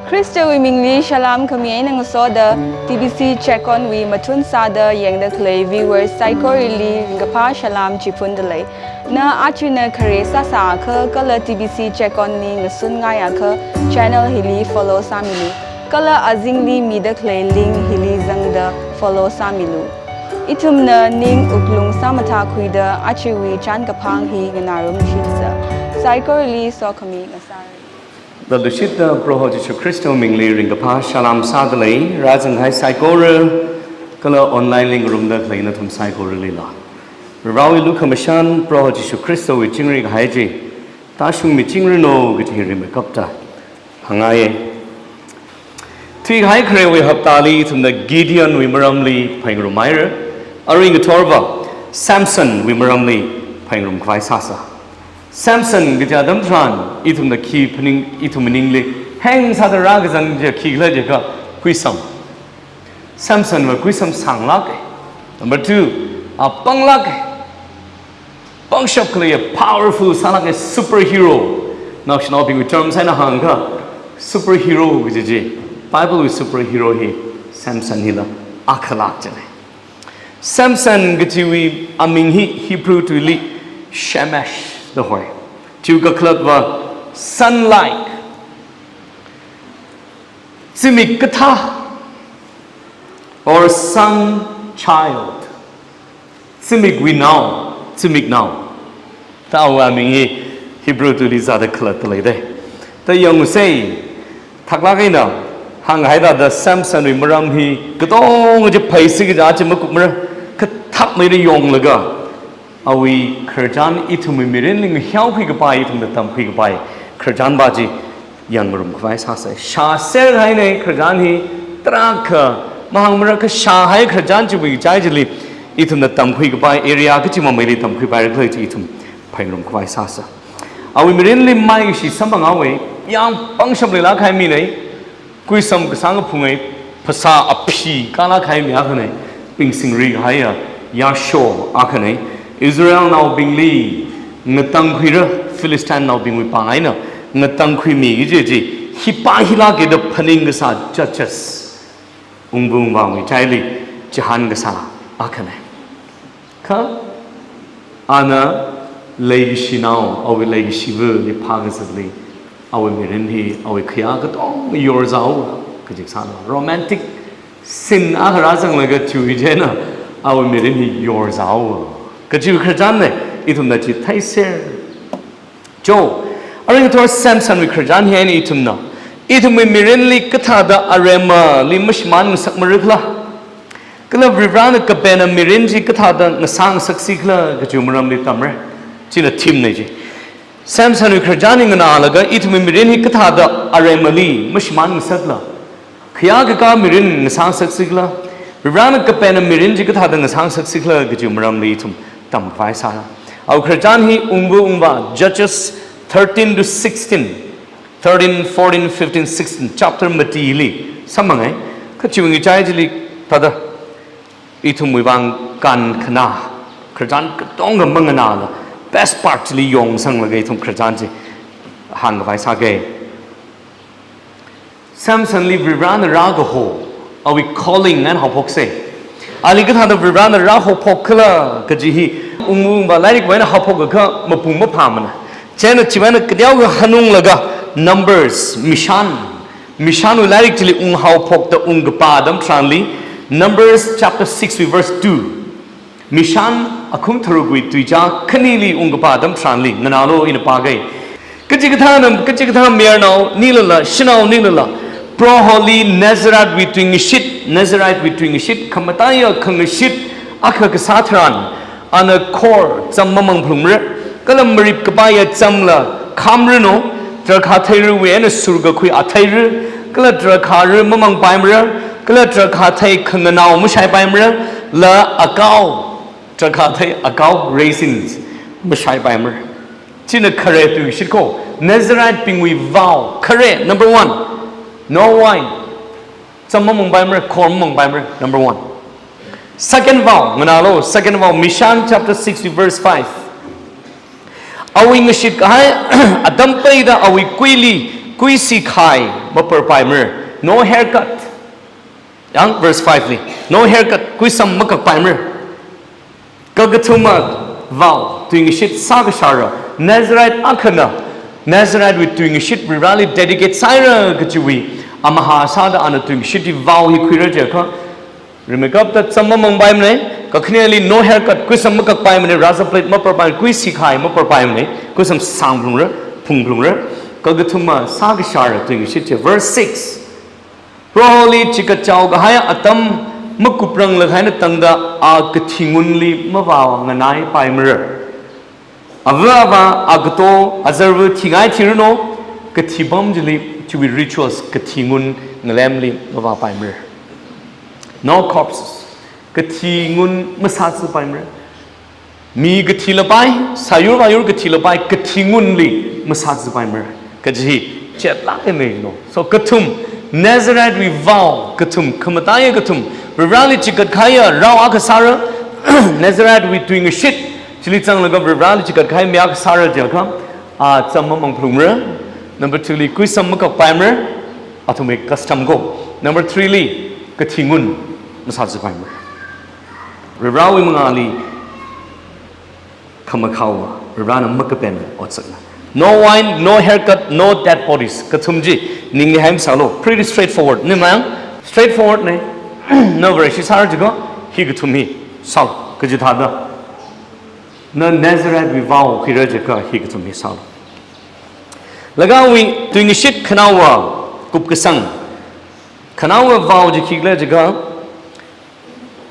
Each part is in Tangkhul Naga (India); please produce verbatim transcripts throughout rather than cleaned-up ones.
Khristawui mingli salam khami eina ngasoda T B C Check On wui mathun sāda yangda khalei viewers saikorali ringkaphā salam chiphundalei. Na achina khare sāsākha kala T B C Check On li ngasunngaiakha channel hili follow sāmilu. Kala azingli mida khalei link hili zangda follow sāmilu. Ithumna ning wuklung sāmathākhuida achiwui chānkaphang hi nganārum shitsa. Saikorali sokhami ngasāra. Dal dushitda Proho Jishu Khristawui mingli ringkaphā salam sādalei, rāzanghai saikora, kala online li ngarumda khalei nathum saikoralila. Varivarawui lukhamashan Proho Jishu Khristawui chingri kahai chi tāshungmichingranu kaji hi rimeikapta hāngngaiya. Thuikahai kharewui haptali ithumna Gideonwui maramli phaningrumhaira, arui ngathorva Samsonwui maramli phaningrumkhavai sāsa. Samson kaja atam tharan ithumna khi phaning, ithum maningli heng sāda rākazang chi khikhala jiakha kuisam. Samsonva kuisam sānglāka. Number two, a panglāka. Pangshap khaleiya powerful sālāka, superhero. Naoshinaobingwui terms eina hāngakha superhero kaji chi, Bible wui superhero hi Samson hila akhalāk china. Samson kajiwui aming hi Hebrew tuili Shemesh da hoi. Chiwui kakhalatva sun-like, zimik kathā, or sun child, zimikwui nao, zimiknao. Tāwui aming hi Hebrew tuili zāda khalatta leida. Ta yangsa, thaklāk eina hānghaida da Samsonwui maram hi katonga chi phaisi kaja chi makupmara, kathak meida yanglaga awui khararchan ithumwui mirinli ngahiaokhui kapai, ithumna tamkhui kapai khararchan pa chi yangngarumkhavai sāsa. Shāser haina khararchan hi tarākha mahāngmara, kha shāhai khararchan chiwui chai chili ithumna tamkhui kapai area kachi mameili tamkhuipaira khala chi ithum phaningrumkhavai sāsa. Awui mirinli maishi samphanghaowa, yāng pangshap leilāk kahai mina, kuisam kasāng kaphunga, phasā aphi kālāk kahai mi akhana, pingsingrikahaiya yāsho akhana. Israelnaobingli ngatangkhuira, Philistinenaobingwui pāng eina ngatangkhuimi kaji chi, hi pa hi lāka da phaning kasā Judges, Wungva Wungvāwui chaili chihān kasā akhana. Kha ana leikashinao, awui leikashivali phākazatli awui mirin hi awui khayā katonga yorzāhaowa kaji sāna. Romantic scene akha rāzanglaga chiwui chieina awui mirin hi yorzāhaowa kajiwui khararchanna, ithumna chi theiser. Cho, arui ngathor Samsonwui khararchan hi eina ithumna, ithumwui mirinli kathāda aremali mashimān ngasakmara khala, kala Varivarana kapenna mirin chi kathāda ngasāngasaksikhala kajiwui maramli tamra. China theme na chi. Samsonwui khararchan hi nganālaga ithumwui mirin hi kathāda aremali mashimān ngasakla, khayā kakā mirin ngasāngasaksikhala, Varivarana kapenna mirin chi kathāda ngasāngasaksikhala kajiwui maramli ithum tamkhavai sā. Awui khararchan hi Wungva Wungvā, Judges thirteen to sixteen, thirteen, fourteen, fifteen, sixteen, chapter matili samphangai. Kha chiwui chai chili thāda ithumwui vang kankhana, khararchan katonga manganāla, best part chili yongsanglaga ithum khararchan chi hāngkhavai sāga. Samsonli Varivarana rākaho, awui calling eina haophoksa. Ali kathāda Varivarana rāhaophokkhala kaji hi Wungva Wungvā lairikwui eina haophokakha mapung maphāmana. Chieina chiwui eina kateokha hanunglaga Numbers, Mishan, Mishanwui lairik chili unghaophokta ungkapā atam tharanli, Numbers chapter six wui verse two. Mishan akhum tharukwui tuizā khanili ungkapā atam tharanli, nganālu ina pāga. Kachikathāna, kachikathā mayarnao nilala, shanaonilala, Proholi Nazirite wui tuingashit, Nazirite wui tuingashit, khamataiya khangashit akha kasā tharan, ana khor cham mamangphalungmara, kala marip kapaiya chamla khamranu, drakhā theirawui eina surkakhui atheira, kala drakhāra mamangpaimara, kala drakhā thei khanganao mashaipaimara, la akao, drakhā thei akao, raisins, mashaipaimara. China khare tuingashit ko, Naziritebingwui vow, khare, number one, no wine. Cham mamangpaimara, khor mamangpaimara, number one. Second vow, nganālu, second vow, Mishan chapter six verse five. Awui ngashitkahai atam peida awui kuili kuisi khai maparpaimara. No haircut. Yang verse five li. No haircut, kuisam makakpaimara. Kakathuma vow, tuingashit sākashāra. Nazarite akhana Nazarite wui tuingashit Varivarali dedicate sāhaira kajiwui amaha sāda ana tuingashit hi vow hi khuira jiakha, rimeikapta cham mamangpaimana, kakhaneli no haircut, kuisam makakpaimana, razor blade maparpaimana, kuisi khai maparpaimana, kuisam sāngphalungra, phungphalungra, kakathuma sākashāra tuingashit chi. Verse six. Proholi chikatchao kahai atam makupranglakha eina tangda a kathi ngunli mavānganaipaimara. Ava avā, agato, azarva thingai thiranu, kathi pam chili chiwui rituals kathi ngun ngalemli mavāpaimara. No corpses. Kathi ngun masāzāpaimara. Mi kathilapai, sāyur vāyur kathilapai, kathi ngunli masāzāpaimara. Kaji hi chetlāk eina no. So kathum, Nazarite wui vow kathum, khamataiya kathum, Varivarali chikat kahaiya rao akha sāra, Nazarite wui tuingashit chili zanglaga Varivarali chikat kahai mi akha sāra jiakha, a cham mamangphalungra. Number two li kuisam makakpaimara, athumwui custom ko. Number three li kathi ngun masāzāpaimara. Varivarawui mangāli khamakhaowa, Varivarana makapen otsakna. No wine, no haircut, no dead bodies. Kathum chi ningli haimsālu. Pretty straightforward. Ni mayang? Straightforward na. Na Vareshi sāra jiakha, hi kathum hi sālu. Kaji thāda, na Nazarite wui vow khuira jiakha, hi kathum hi sālu. Laga awui tuingashit khanaowa kupkasang. Khanaowa vow chi khikhala jiakha,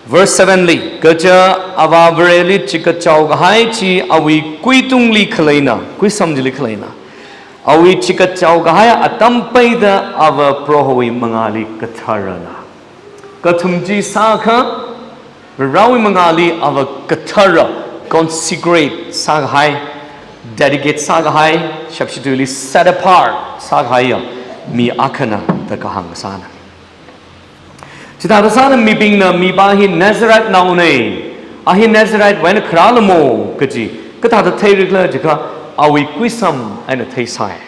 verse seven li, kaja Avā Vareli chikatchao kahai chi awui kuitungli khaleina, kuisam chili khaleina, awui chikatchao kahai atam peida ava Prohowui mangāli katharana. Kathum chi sākha, Varivarawui mangāli ava kathara, consecrate sākahai, dedicate sākahai, shapshi tuili set apart sākahaiya mi akhana da kahāng sāna. Chithāda sāda mibingna mipā hi Nazarite naona, a hi Nazarite wui eina kharālamo kaji kathāda theirikhala jiakha, awui kuisam eina theisai.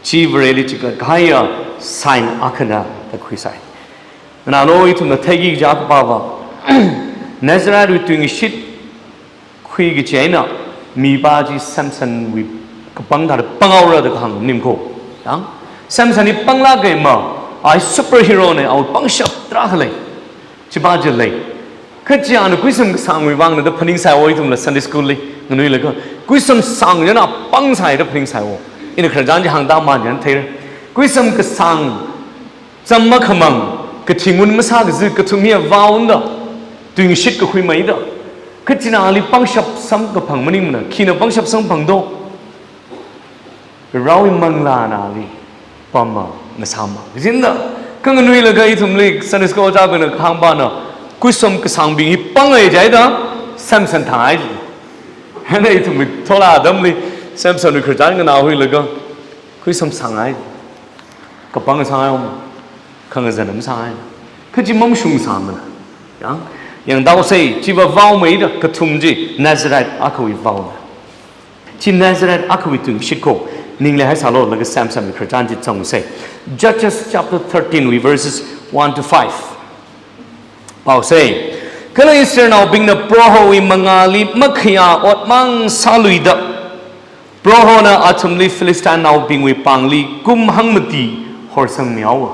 Chi Vareli chikat kahaiya sign akhana da khuisai. Nganālu, ithumna theiki kaja kapava, Nazarite wui tuingashit khuiki kaji eina mipā chi Samson wui kapang thāda panghaora da kahāng nim ko. Yang, Samson hi panglāk eina, a hi superhero na, awui pangshap tarākha lei. Chipā chi lei. Kha chi ana kuisam kasāngwui vangna da phaningsai wo, ithumla Sunday school li nganuilaga, kuisam sāng chieina pangsai da phaningsai wo. Ina khararchan chi hāngda man chieina theira. Kuisam kasāng, cham makhamang, kathi ngun masākazi, kathum hiya vow na da, tuingashit kakhuimeida. Kha china ali pangshap samkaphang maningmana, khina pangshap samphang do? Varivarawui manglāna ali pama ngasāma. Kajina, kha nganuilaga ithumli Sunday school ojābingna kahāngpana, kuisam kasāngbing hi pangai jida, Samson thāngai ji. Hina ithumwui thola atamli Samson wui khararchan nganāhuilaga, kuisam sāngai, kapang sāngai om, khangazan am sāngai. Kha chi mamashungsāmana. Yang, yangda sai, chiva vow meida, kathum chi Nazarite akhawui vow na. Chi Nazarite akhawui tuingashit ko, ningli haisālu, laga Samson wui khararchan chi zangsa. Judges chapter thirteen wui verses one to five. Pao sai. Kala Israelnaobingna Prohowui mangāli makhayā ot mang sāluida, Prohona athumli Philistinenaobingwui pāngli kum hangmati horsangmihaowa.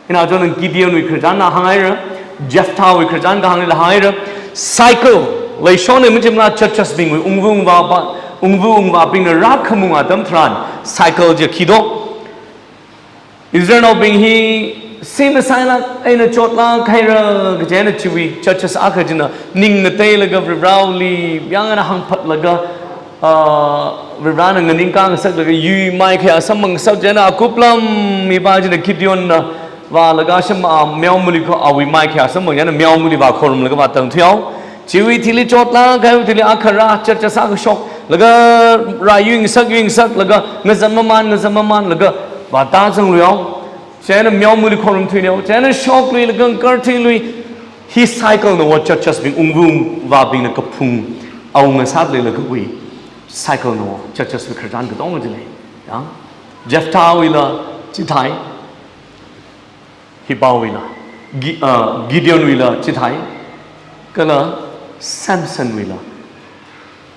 Ina chon Gideonwui khararchan na hānghaira, Jephthahwui khararchan kahāngli la hānghaira, cycle, leishona machimla Judgesbingwui ungva ungvāpa, ungva ungvābingna rākhamung atam tharan, cycle chi khi do. Israelnaobing hi simasailāk eina chotlāk haira kaji eina chiwui Judges akha china ning ngateilaga Varivarali yangna hāngphatlaga, ah, Varivarana nganingkā ngasaklaga yuimai khayā samngasak chieina akuplam mipā china Gideonna vālaga shim, ah, meomali kho awui mai khayā samphang chieina meomali vākhorumlaga vātangthuihao. Chiwui thili chotlāk kahaiwui thili akha rā, Judges akha shok, laga rā yuingasak, yuingasak, laga ngazan maman, ngazan maman, laga vātazangluihao. Chieina meomali khorumthuinao. Chieina shokluilaga ngarthuilui. Hi cycle na wo Judgesbing ungva ungvābingna kaphung awunga sātluilagawui cycle na wo Judgeswui khararchan katonga chi lei. Ya? Jephthahwuila chithāi, hipāwuila, Gi-, uh, Gideonwuila chithāi, kala Samsonwuila.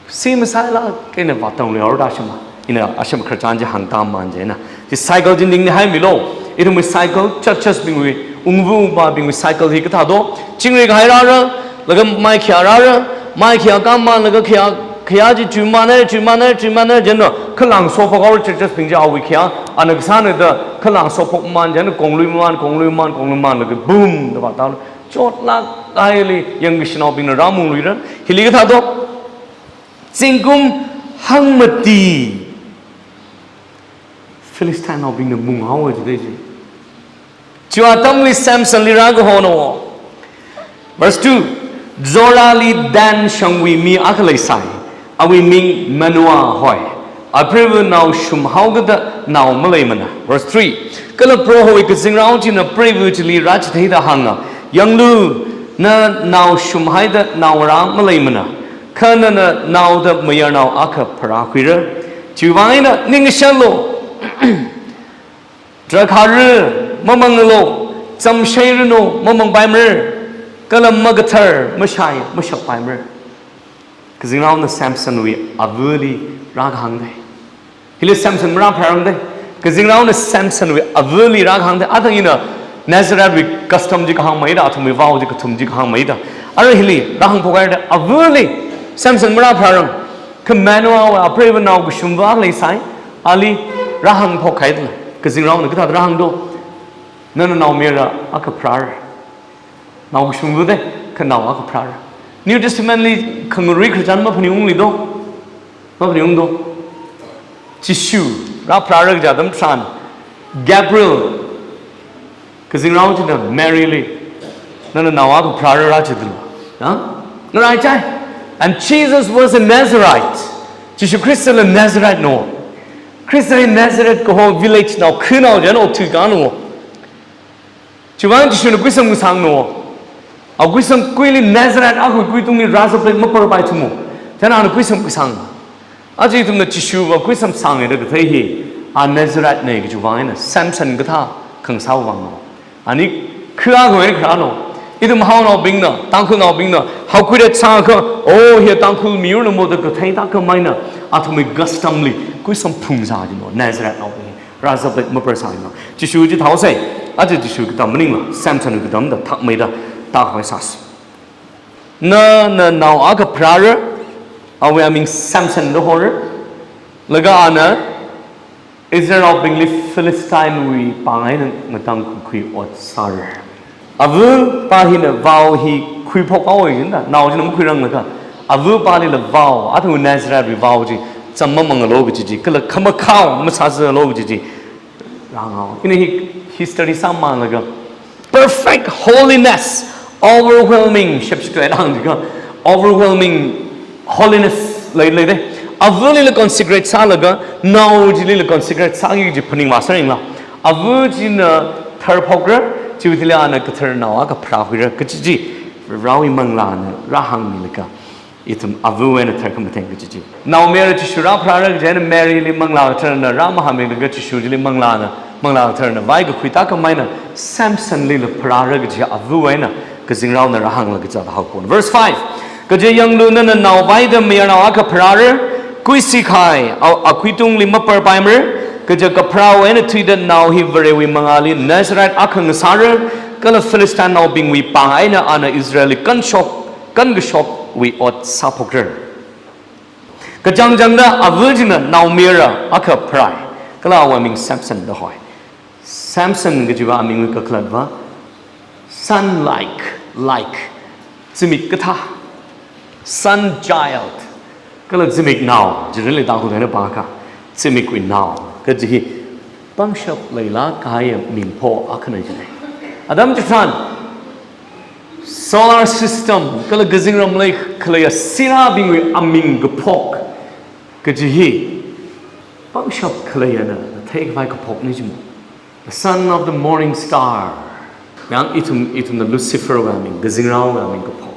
Same sāla kena vātangli orda shima. Ina asham khararchan chi hāngtāmana jina. Chi cycle chi ningli haimilo. Ithumwui cycle, churches bingwui, ungva ungpabingwui cycle hi kathā do. Chingri kahai rāra, laga mai khayā rāra, mai khayā kāmān laga khayā, khayā chi chuimana, chuimana, chuimana jina. Khalang sophok our churches bing chi awui khayā, ana kasāna da khalang sophokmana jina, kongluimana, kongluimana, kongluimana laga boom da vātālu. Chotlāk kahaili yangkashinaobingna rāmungluira. Hili kathā do. Zingkum hangmati Philistinaobingna munghaowa jidalei chi. Chiwui atamli Samsonli rākahonawo. Verse two, Zorahli Dan shangwui mi akha leisai, awui ming Manoah hoi. Apreiva nao shumhaokida nao maleimana. Verse three, kala Prohowui kazingrao china preiva chili rāchitheida hānga, yanglu, na nao shumhaida naongarā maleimana. Kha nana naoda mayarnao akha pharākhuira. Chiwuivang eina ningshālu, drakhāra, mamanglu, chamsheiranu, mamangpaimara, kala makathar, mashai, mashappaimara. Kazingraona Samsonwui avali rākahāngdalei. Hili Samson marāpharāranglei. Kazingraona Samsonwui avali rākahāngdalei. Athang ina Nazarethwui custom chi kahāngmeida, athumwui vow chi kathum chi kahāngmeida. Ara hili rāhāngphokhaida avali Samson marāpharārang. Kha Manoahwui apreiva nao kashumva leisai, ali rāhāngphokhaidalei. Kazingraona kathāda rāhāng do. Nana naomayara akha pharāra. Nao kashumva de, kha nao akha pharāra. New Testament li khangarui khararchan maphaningungli do. Maphaningungdo. Jishu rāpharāra kaja atam tharan, Gabriel, kazingrao china Mary li, nana nao akha pharāra rāchitheilu. Ha? Ngaraichai. And Jesus was a Nazarite. Jishu Khristala Nazarethena. Khrista hi Nazareth kaho village nao, khanao jano thuikāna. Chiwuivang Jishuna kuisam kasāngna. A kuisam kuili Nazareth akhui kuitungli rāzāplek maparpaithuma. Chieina ana kuisam kasāng. Aja ithumna Jishuva kuisam sāngaida kathei hi, a Nazarethna kajiwui vang eina Samson kathā khangasāwui vangna. Ani kha kawai kharāna. Ithum haonaobingna, Tangkhulnaobingna, haokhuida sākha, oh, hi Tangkhul miyurna mo da kathei thākhameina, athumwui custom li kuisam phungsā jina, Nazarethnaobing. Rāzāplek maparsāna. Jishu chi thāhaosei. Aja Jishu katam maningla, Samson katamda thakmeida tākhavai sāsa. Na, na nao akha pharāra, awui aming Samson da hora. Laga ana Israelbingli Philistinewui pāng eina ngatangkhui ot sāra. Avapā hina vow hi khuiphok haowa jina, nao china makhuiranglaga. Avapālila vow, athang Nazarethwui vow chi, cham mamangalu kaji chi, kala khamakhao masāzalu kaji chi. Rāngao. Ina hi history sāmalaga. Perfect holiness, overwhelming, shepshitwe rāng jiakha, overwhelming holiness lei, lei de. Avalila consecrate sālaga, nao chilila consecrate sāki kaji phaningvā sāringla. Ava china tharphokra, chiwuithili ana kathar nao akha pharākhuira kaji chi, Varewui manglāna rāhāngmilaga. Ithum avawui eina tharkhamatheng kaji chi. Naomayara Jishu rāpharāra kaji eina Mary li Manglā Katharana rāmahāmilaga Jishu chili manglāna, Manglā Katharana vaikakhui thākhameina Samson lila pharāra kaji avawui eina kazingraona rāhānglaga zāda haokon. Verse five. Kaja yanglu nana naovaida mayarnao akha pharāra, kuisi kahai, a, akhuitungli maparpaimara, kaja kapharāwui eina thuida nao hi Varewui mangāli Nazareth akha ngasāra, kala Philistinenaobingwui pāng eina ana Israelli kanshok, kankashokwui ot sāphokra. Kachangchangda ava china naomayara akha pharāi, kala awui aming Samson da hoi. Samson kajiva amingwui kakhalatva, sun like, like, zimik kathā, sun child, kala zimiknao, generally Tangkhul eina pākha, zimikwui nao, kaji hi pangshap leilāk kahaiya mingpho akhana jina. Atam chitharan, solar system, kala kazingramli khaleiya sirābingwui aming kaphok kaji hi pangshap khaleiyana theikhavai kaphokna jimo. The son of the morning star. Yang ithum, ithumna Lucifer wui aming, kazingraowui aming kaphok.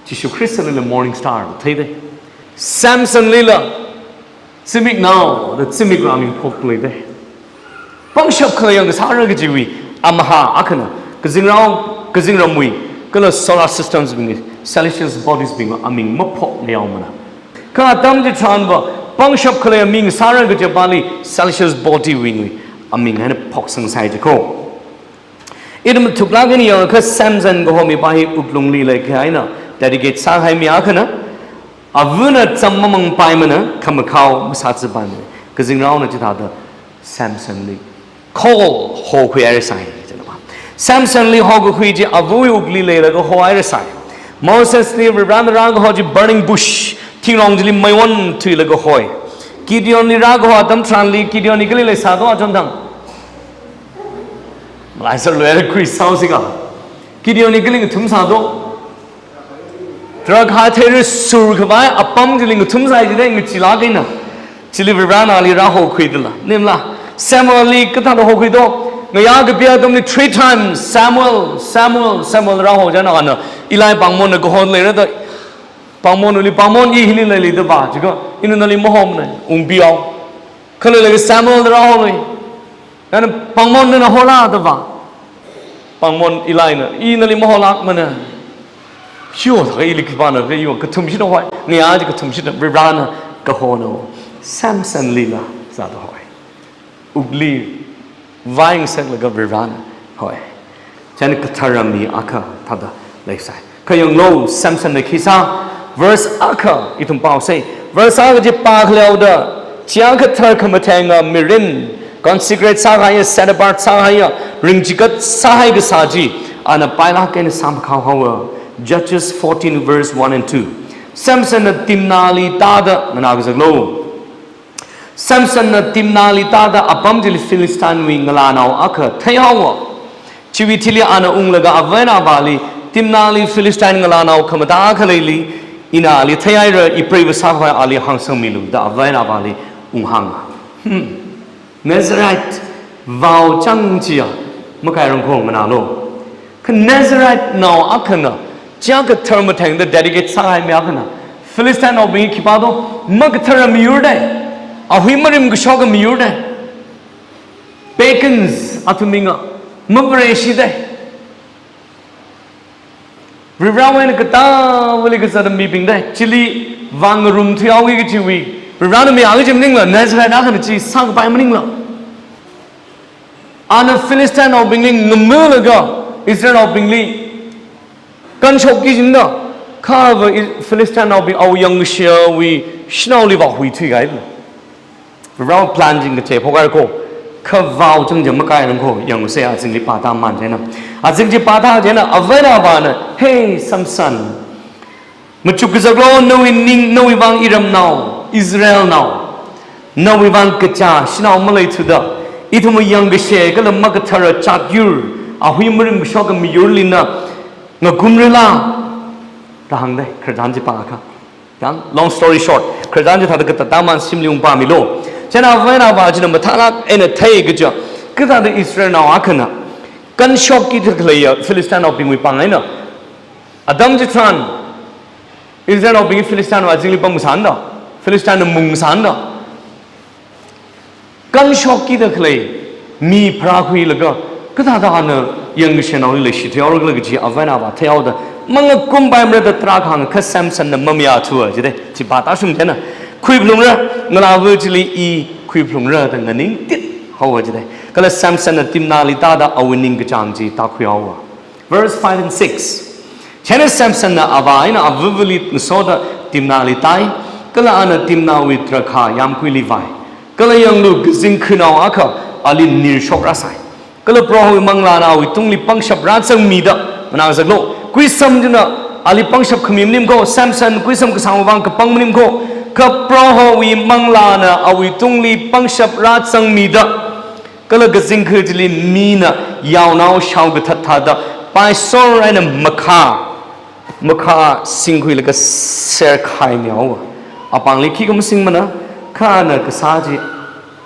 Jishu Khrista lila morning star theida. Samson lila zimiknao da zimikwui aming phokleida. Pangshap khaleiya ngasāra kajiwui amaha akhana, kazingrao, kazingramwui, kala solar systems bingwui, celestial bodies bingwui aming maphok ngayaomana. Kha atam chitharanva, pangshap khaleiya mi ngasāra kajiwui pali, celestial body bingwui aming eina phoksangsai jiko. Ithum thuklāk eina yangakha Samson kaho mipā hi wuklungli leikha eina dedicate sāhai mi akhana, avana cham mamangpaimana, khamakhao masāchipaimana. Kazingraona chithāda Samsonli call hokhuihairasai, jina pa. Samsonli hokakhui chi avawui wukli leilaga hohairasai. Mosesli Varivarana rākaho chi burning bush, thingrong chili meiwon thuilaga hoi. Gideonli rākaho atam tharanli, Gideonni kali leisādo achonthang? Malaiser luira khuisāhaosi ka. Gideonni kali ngathumsādo? Drakhā theira surkhavai apam chili ngathumsai jida ngachilāk eina. Chili Varivarana ali rāhokhuidala. Nimla, Samuelli kathāda hokhuido? Ngayā kapi atamli three times, "Samuel, Samuel, Samuel," rāho chieina ana, "Eli pāngmonna kahon leira da, pāngmonli, pāngmon i hili leili da vā, chika, ina nali mahomana, ungpihao." Kha leilaga Samuel da rāholei. Ana pāngmon nana hola da vā. Pāngmon Elina, "I nali maholākmana. Hiyo, thaka ili khipāna, kha iva kathumshida hoi. Ngayā chi kathumshida, Varivarana kahona. Samsonlila sāda hoi. Wukli vaingasaklaga Varivarana hoi." Chieina kathara mi akha thāda leisai. Kha yanglu, Samsonna khi sā, verse akha ithum pāosei. Verse akha chi pākhaleoda, chiakha tharkhamatheng mirin, consecrate sāhaiya, set apart sāhaiya, ringchigat sāhai kasā chi ana pailāk eina sāmakhao haowa. Judges fourteen verse one and two. Samsonna Timnahli tāda, nganā kazaklu. Samsonna Timnahli tāda apam chili Philistinenaowui ngalānao akha theihaowa. Chiwui thili ana unglaga avā eina avāli, "Timnahli Philistine ngalānao khamathā akha leili, ina ali theihaira, ipreiva sākhavai ali hāngsangmilu," da avā eina avāli unghānga. Hmm. Nazarite vow chang chiya, makairang kho nganālu. Kha Nazaritenao akhana, chiakha tharmathengda dedicate sāhai mi akhana, Philistinenaobing khipādo? Makathara miyur dei. Ahui marimkashoka miyur dei. Pagans, athumwui nga, mavareshi dei. Varivarawui eina katāvali kazata mibing dei. Chili vāngarum thuihaoki kajiwui, Varivarana mayā kaji maningla, Nazarite akhana chi sākapai maningla. Ana Philistinenaobingli ngamalaga, Israelnaobingli kanshokki jida, khava I-, Philistinenaobing awui yangkashewui shanaoli vāhui thuikahai. Varivarawui plan chi ngachei phokhaira kho, kha vow chang chi makairang kho, yangsa azingli pātāman chieina. Azing chi pātā chieina, avā eina avāna, "Hey, Samson, machuk kazaklu, nawui ning, nawui vang iramnao, Israelnao, nawui vang kachā shanao maleithuda, ithumwui yangkashe kala makathara chatyur, ahui marimkashoka miyurli na ngakumrila?" da hāng dei, khararchan chi pākha. Yang, long story short, khararchan chi thāda katātāman shimli ungpāmilu. Chieina avā eina avā china mathālāk eina thei kaja, kathāda Israelnao akhana kanshokki da khaleiya Philistinenaobingwui pāng eina. Atam chitharan Israelnaobing Philistinenaowui azingli pamngasānda, Philistinena mungngasānda, kanshokki da khalei mi pharākhuilaga, kathāda ana yangkashanaoli leishi thuihaora khala kaji avā eina avā theihaoda, mangakumpaimara da tarākha hānga, kha Samsonna mamayāthua jidei, chi pātāshung chieina, khuiphalungra, ngalāva chili i khuiphalungra da nganingtit haowa jidei. Kala Samsonna Timnahli tāda awui ningkachāng chi tākhuihaowa. Verse five and six. Chieina Samsonna avā eina avavali ngasoda Timnahli tāi, kala ana Timnahwui drakhā yāmguili vāi. Kala yanglu, kazingkhanao akha ali nirshokrasai. Kala Prohowui manglāna awuitungli pangshap rāzangmida, manā kazaklu, kuisam china ali pangshap khami maning kho, Samson kuisam kasāngwui vang kapang maning kho, kha Prohowui manglāna awuitungli pangshap rāzangmida, kala kazingkha chili mina yaonao shaokathat thāda paisor eina makhā, makhā singkhuilaga serkhai mihaowa. Apāngli khikha masingmana, kha ana kasā chi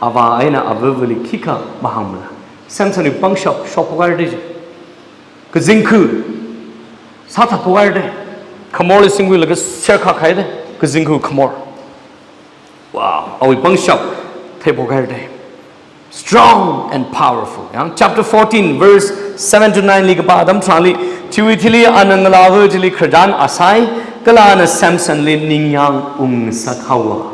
avā eina avavali khikha mahāngmana. Samsonwui pangshap shokphokhaira dei chi. Kazingkha sāthatphokhaira dei. Khamorli singkhuilaga serkhakhaira dei. Kazingkha khamor. Wow, awui pangshap theiphokhaira dei. Strong and powerful. Yang chapter fourteen, verse seven to nine li kapā atam tharanli, chiwui thili ana ngalāva chili khararchan a sai, kala ana Samson li ningyāng ungsak haowa.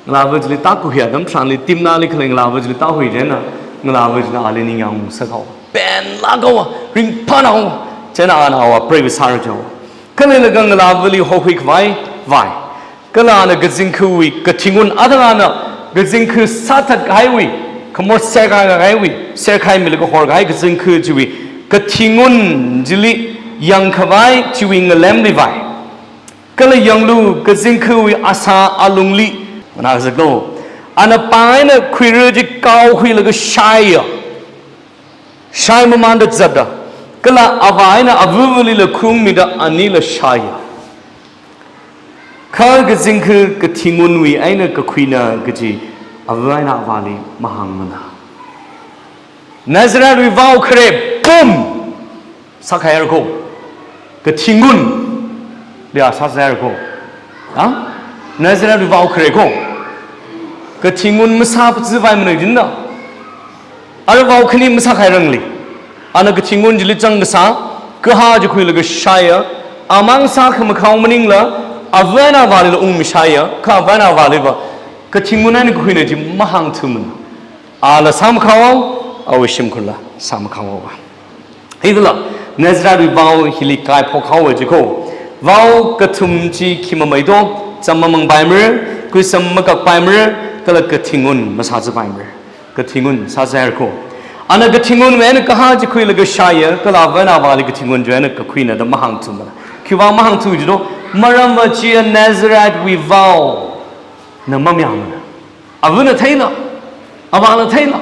Ngalāva chili tākhui atam tharanli, Timnah li khalei ngalāva chili tāhui chieina, ngalāva chili ali ningyāng ungsak haowa. Penlāk haowa, ringphānao haowa. Chieina ana awui preiva sāra jihaowa. Khaleilaga ngalāvali hohui khavai vai. Kala ana kazingkhawui kathingun, athang ana kazingkha sāthat kahaiwui, khamor serkahai kahaiwui, serkahai milaga horkahai kazingkha chiwui kathingun chili yangkhavai chiwui ngalemli vai. Kala yanglu, kazingkhawui asā alungli, mana kazaklo, ana pāng eina khuira chi kaokhuilaga shaiya. Shai mamānda zatda, kala avā eina avavali la khungmida anila shaiya. Kha kazingkha kathingunwui eina kakhuina kaji ava eina avāli mahāngmana. Nazarethwui vow khare, boom! Sākhaira ko. Kathingunli a sāsāra ko. Ha? Nazarethwui vow khare ko. Kathingun masāpazi vai mana jinna. Ara vow khani masākhairangli, ana kathingun chili zangkasā, kaha chi khuilaga shaiya, amang sākhamakhao maningla, ava eina avālila ungmi shaiya, kha ava eina avāliva kathingun eina kakhuina chi mahāngthumana. Ala sāmakhao, awui shimkhurla sāmakhao. Hithāla, Nazarethwui vow hili kaiphok haowa jiko. Vow kathum chi khi mamei do, cham mamangpaimara, kuisam makakpaimara, kala kathingun masāzapaimara. Kathingun sāsāra ko. Ana kathingunwui eina kaha chi khuilaga shaiya, kala ava eina avāli kathingun chi eina kakhuina da mahāngthumana. Khiwui vang mahāngthu jido, maramva chiya Nazarethwui vow na mamayāmana. Avana theila, avāna theila.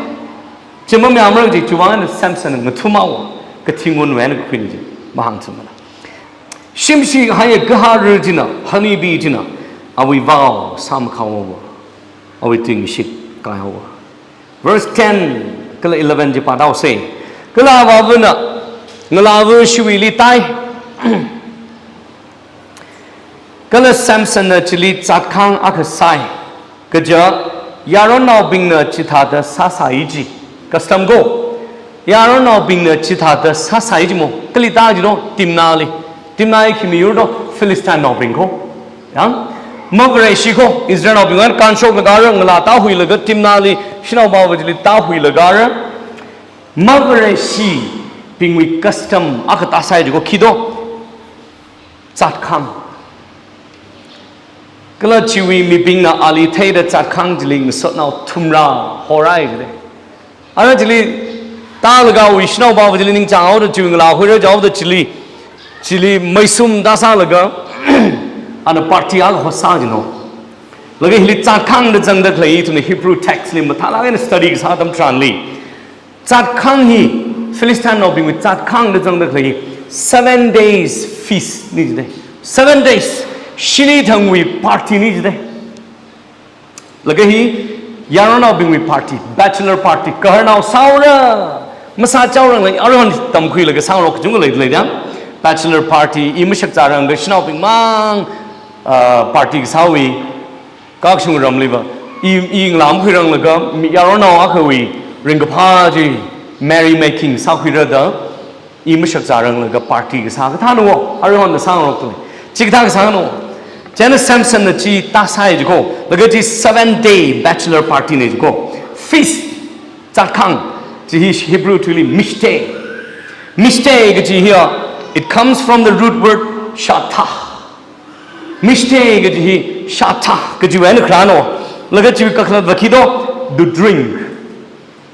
Chi mamayāmara ji, chiwui vang eina Samson ngathum haowa, kathingunwui eina kakhuina chi mahāngthumana. Shimshi haiya kahara china, honeybee china, awui vow sāmakhao haowa, awui tuingashit kai haowa. Verse ten kala eleven chi pāthaosa. Kala avāvana ngalāva shiwuili tai. Kala Samsonna chili zatkhang akha sai. Kaja, yaronnaobingna chithāda sāsai ji. Custom ko. Yaronnaobingna chithāda sāsai ji mo. Kali ta ji do, Timnahli. Timnah hi khi miyur do, Philistinenaobing ko. Yang, mavareshi ko, Israelnaobing eina kānshoklaga rāngalā tāhuilaga Timnahli, shanaopava chili tāhuilaga rā. Mavareshibingwui custom akha tāsai ji ko, khi do. Zatkhang. Kala chiwui mibingna ali theida zatkhang chili ngasotnao thumrā horai jide. Ara chili tālaga awui shanaopava chili ningchāng haoda chiwui ngalā huira jihaoda chili, chili meisum tāsālaga, ana party akha hosā jino. Laga hili zatkhang da zangda khalei ithumna Hebrew text li mathālāk eina study kasā atam tharanli. Zatkhang hi, Philistinenaobingwui zatkhang da zangda khalei hi, seven days feast ni jide. Seven days, shini thangwui party ni jide. Laga hi, yaronnaobingwui party, bachelor party, gaharnao sāhaora, masāchaorangla, aruihon tamkhuilaga sāngarok kachungkha lei, lei dang. Bachelor party, i mashakzāranga shanaobing mang, ah, party kasāwui, kakashung ramliva, i, i ngalā makhuiranglaga, mi, yaronao akhawui ringkaphā chi merry making sākhuira da, i mashakzāranglaga party kasā kathāna wo, aruihon na sāngarok tui. Chikathā kasāna wo. Chieina Samsonna chi tāsai ji ko, laga chi seven day bachelor party na ji ko. Feast, zatkhang, chi hi Hebrew tuili mishte. Mishte kaji hiya, it comes from the root word shatah. Mishte kaji hi shatah kajiwui eina kharāna wo. Laga chiwui kakhalatva khi do, to drink.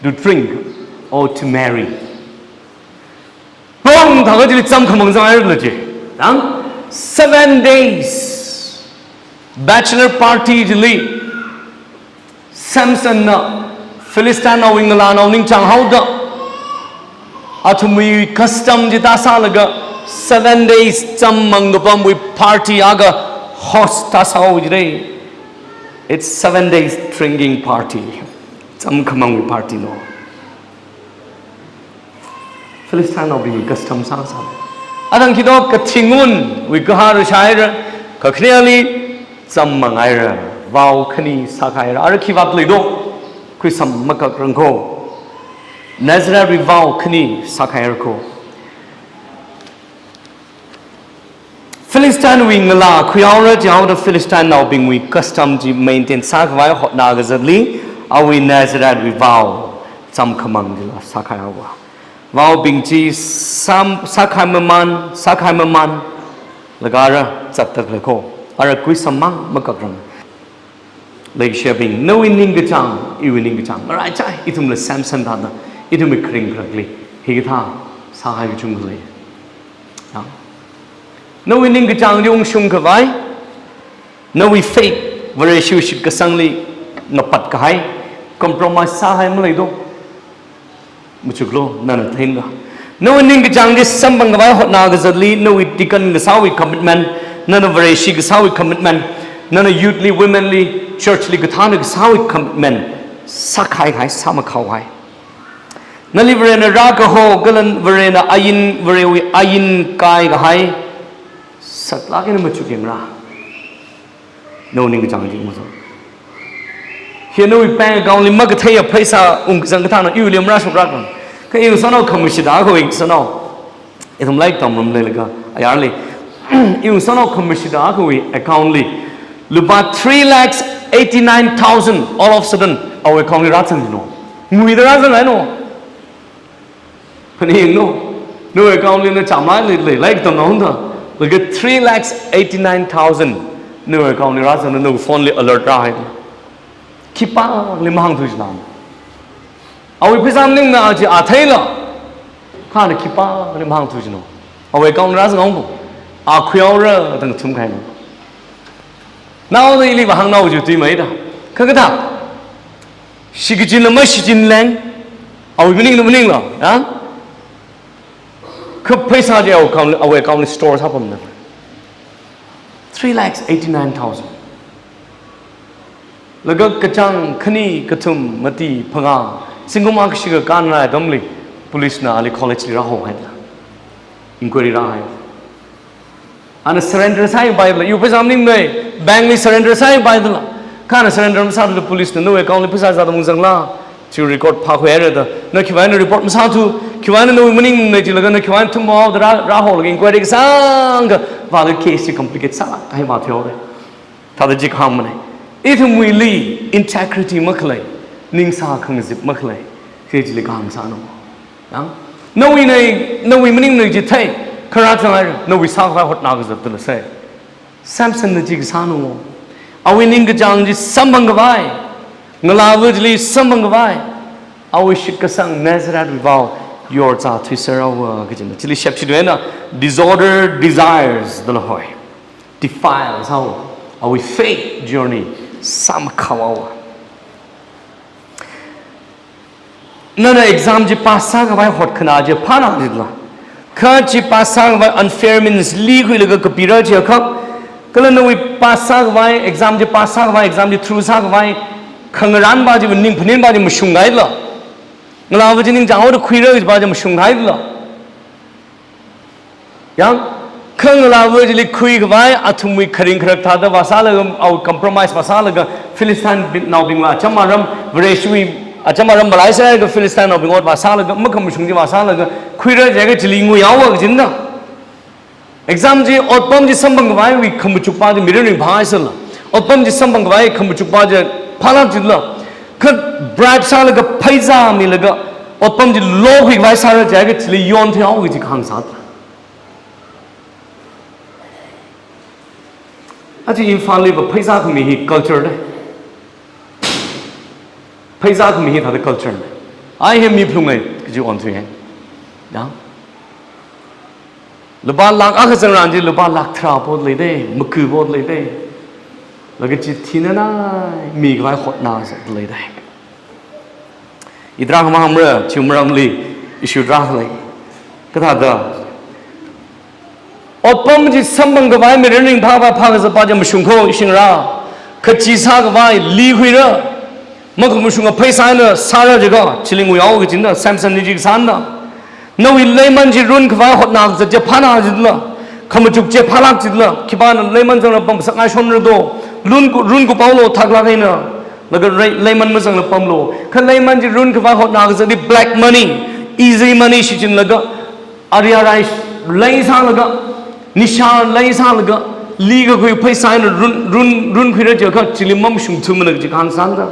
To drink or to marry. Pong thākha chili cham khamang zanghaira ji. Yang, seven days bachelor party chili Samsonna Philistinenaowui ngalānao ningchāng haoda, athumwui custom chi tāsālaga seven days cham mang kapamwui party akha host tāsāhaowa jide. It's seven days drinking party. Cham khamangwui party no. Philistinenaobingwui custom sāsā. Athang khi do, kathingunwui gahar shāhaira, kakhaneli cham manghaira, vow khani sākhaira, ara khi vātleido. Khuisam makakrang ko. Nazareth wui vow khani sākhaira ko. Philistine wui ngalā khuihaora jihaoda Philistine naobingwui custom chi maintain sākhavai hotnakazatli, awui Nazareth wui vow chamkhamang chila sākhaihaowa. Vowbing chi sam, sākhai maman, sākhai maman, laga ara zatda khalei ko. Ara khuisam mang makakrang. Leikashiyabing, nawui ningkachāng, iwui ningkachāng, ngaraichai, ithumla Samson thāda, ithumwui kharing kharakli hikathā sāhai kachungkha lei. Ya. Nawui ningkachāng chi ungshung khavai, nawui faith, Vareshiwui shitkasangli ngapat kahai, compromise sāhai maleido. Machuklo, nana theinga. Nawui ningkachāng chi samphang khavai hotnakazatli, nawui deacon kasāwui commitment, nana Vareshi kasāwui commitment, nana youth li, women li, church li kathāna kasāwui commitment sākhai kahai, sāmakhao kahai. Nali Varena rākaho, kala Varena ain, Varewui ain kai kahai, saklāk eina machuk yangra. Nawui ningkachāng chi mazo. Hi nawui bank account li makatheiya pheisā ungkazang kathāna iwuili marāshokra kang. Kha iwui sānao khamashida akhawui sānao. Ithum lairik tamrum leilaga ayarli. Iwui sānao khamashida akhawui account li lupā three lakhs eighty-nine thousand all of a sudden awui account li rāzang jino. Nguida rāzang haino. Phaningno, nawui account li na chāmlai lei, lei, lairik tamnaungda, laga three lakhs eighty-nine thousand nawui account li rāzangda nawui phone li alert rāhai. Khipāli mahāngthu jina. Awui pheisā maningna chi a theila, kha na khipāli mahāngthu jino. Awui account li rāzangaung bo, a khuihaora da ngathum kahaino. Naoda ili vāhāngnao chi tuimeida. Kha kathā, shikachinla mashichinleng, awui maningna maningla, ya? Kha pheisā chi awui account, awui account li store sāpamda. Three lakhs eighty-nine thousand. Laga kachāng khani kathum mati phangā, zingkum akha shikha kānrai atamli, police na ali college li rāhohaida. Inquiry rāhai. Ana surrender sāhaipaila, iwui pheisā maningmei, bank li surrender sāhaipaila. Kha ana surrender masāda police na nawui account li pheisā zāda ungzangla, chi record phākhuihaira da. Na khiwuivang eina report masāthu, khiwuivang eina nawui maningmei jilaga na khiwuivang eina thumhaoda rā, rāholaga inquiry kasāngkha vālaga case chi complicate sālāk kahai vāthuihaora. Thāda chi kahāng manei. Ithumwuili integrity makhalei, ningsā khangazip makhalei, khi chili kahāng sāno. Ya? Nawui nei, nawui maningmei chi thei, kha rāzanghai, nawui sākhavai hotnakazatla sai. Samson na chi kasāno. Awui ningkachāng chi samphang khavai, ngalāva chili samphang khavai, awui shitkasang Nazareth wui vow yorzā thuiserhaowa kajina. Chili shepshidwena disorder desires dala hoi. Defile sāhaowa, awui faith journey sāmakhaowa. Nana exam chi pass sākhavai hotkhana chi phāna jitla. Kha chi pass sākhavai unfair means likhuilaga kapira chiakha. Kala nawui pass sākhavai, exam chi pass sākhavai, exam chi through sākhavai khangarānpa chi, ningphaninpa chi mashunghaila. Ngalāva chi ningchānghaoda khuira kajipa chi mashunghaila. Yang, kha ngalāva chili khuikhavai, athumwui kharing kharak thāda vāsālaga, awui compromise vāsālaga, Philistine bin, naobingva acham aram, Vareshiwui acham aram malai sālaga, Philistine naobing ot vāsālaga, makhamashung chi vāsālaga, khuira jiakha chili nguihaowa kajina. Exam chi, otpam chi samphang khavaiwui khamachukpa chi mirin ringphāhaisāla. Otpam chi samphang khavai khamachukpa chi phālāk jila. Kha bribe sālaga, pheisā milaga, otpam chi lokhuikhavai sāra jiakha chili yonthuihaowa kaji kahāng sāda. Aja Imphalliva pheisā khami hi culture da. Pheisā khami hi thāda culture da. Ai hi mi phalungai kaji onthuihai. Ya. Lupā lakh akha zangran chi lupā lakh tharā pot leida, maku pot leida. Laga chitheinana mikhavai hotnazat leida. Ithum rākhamahāngra, chiwui maramli issue rākhalei. Kathāda, otpam chi samphang khavai mirin ringphāva phākazatpa chi mashungkho ishingra. Kha chi sākhavai likhuira. Makhamashunga pheisā eina sāra jiakha, chili nguihaowa kajina, Samson na chi kasāna. Nawui leiman chi runkhavai hotnakazat chi phāna jila. Khamachuk chi phālāk jila. Khipāna leiman zangra pamsakngai shonra do. Lun ku, run kuphaolo thaklāk eina. Laga rei-, leiman mazangla pamlu. Kha leiman chi run khavai hotnakazat hi black money, easy money shichinlaga, ari arai leisālaga, nisha leisālaga, likakhui pheisā eina run, run, runkhuira jiakha, chili mamashungthumana kaji kahāng sāna da.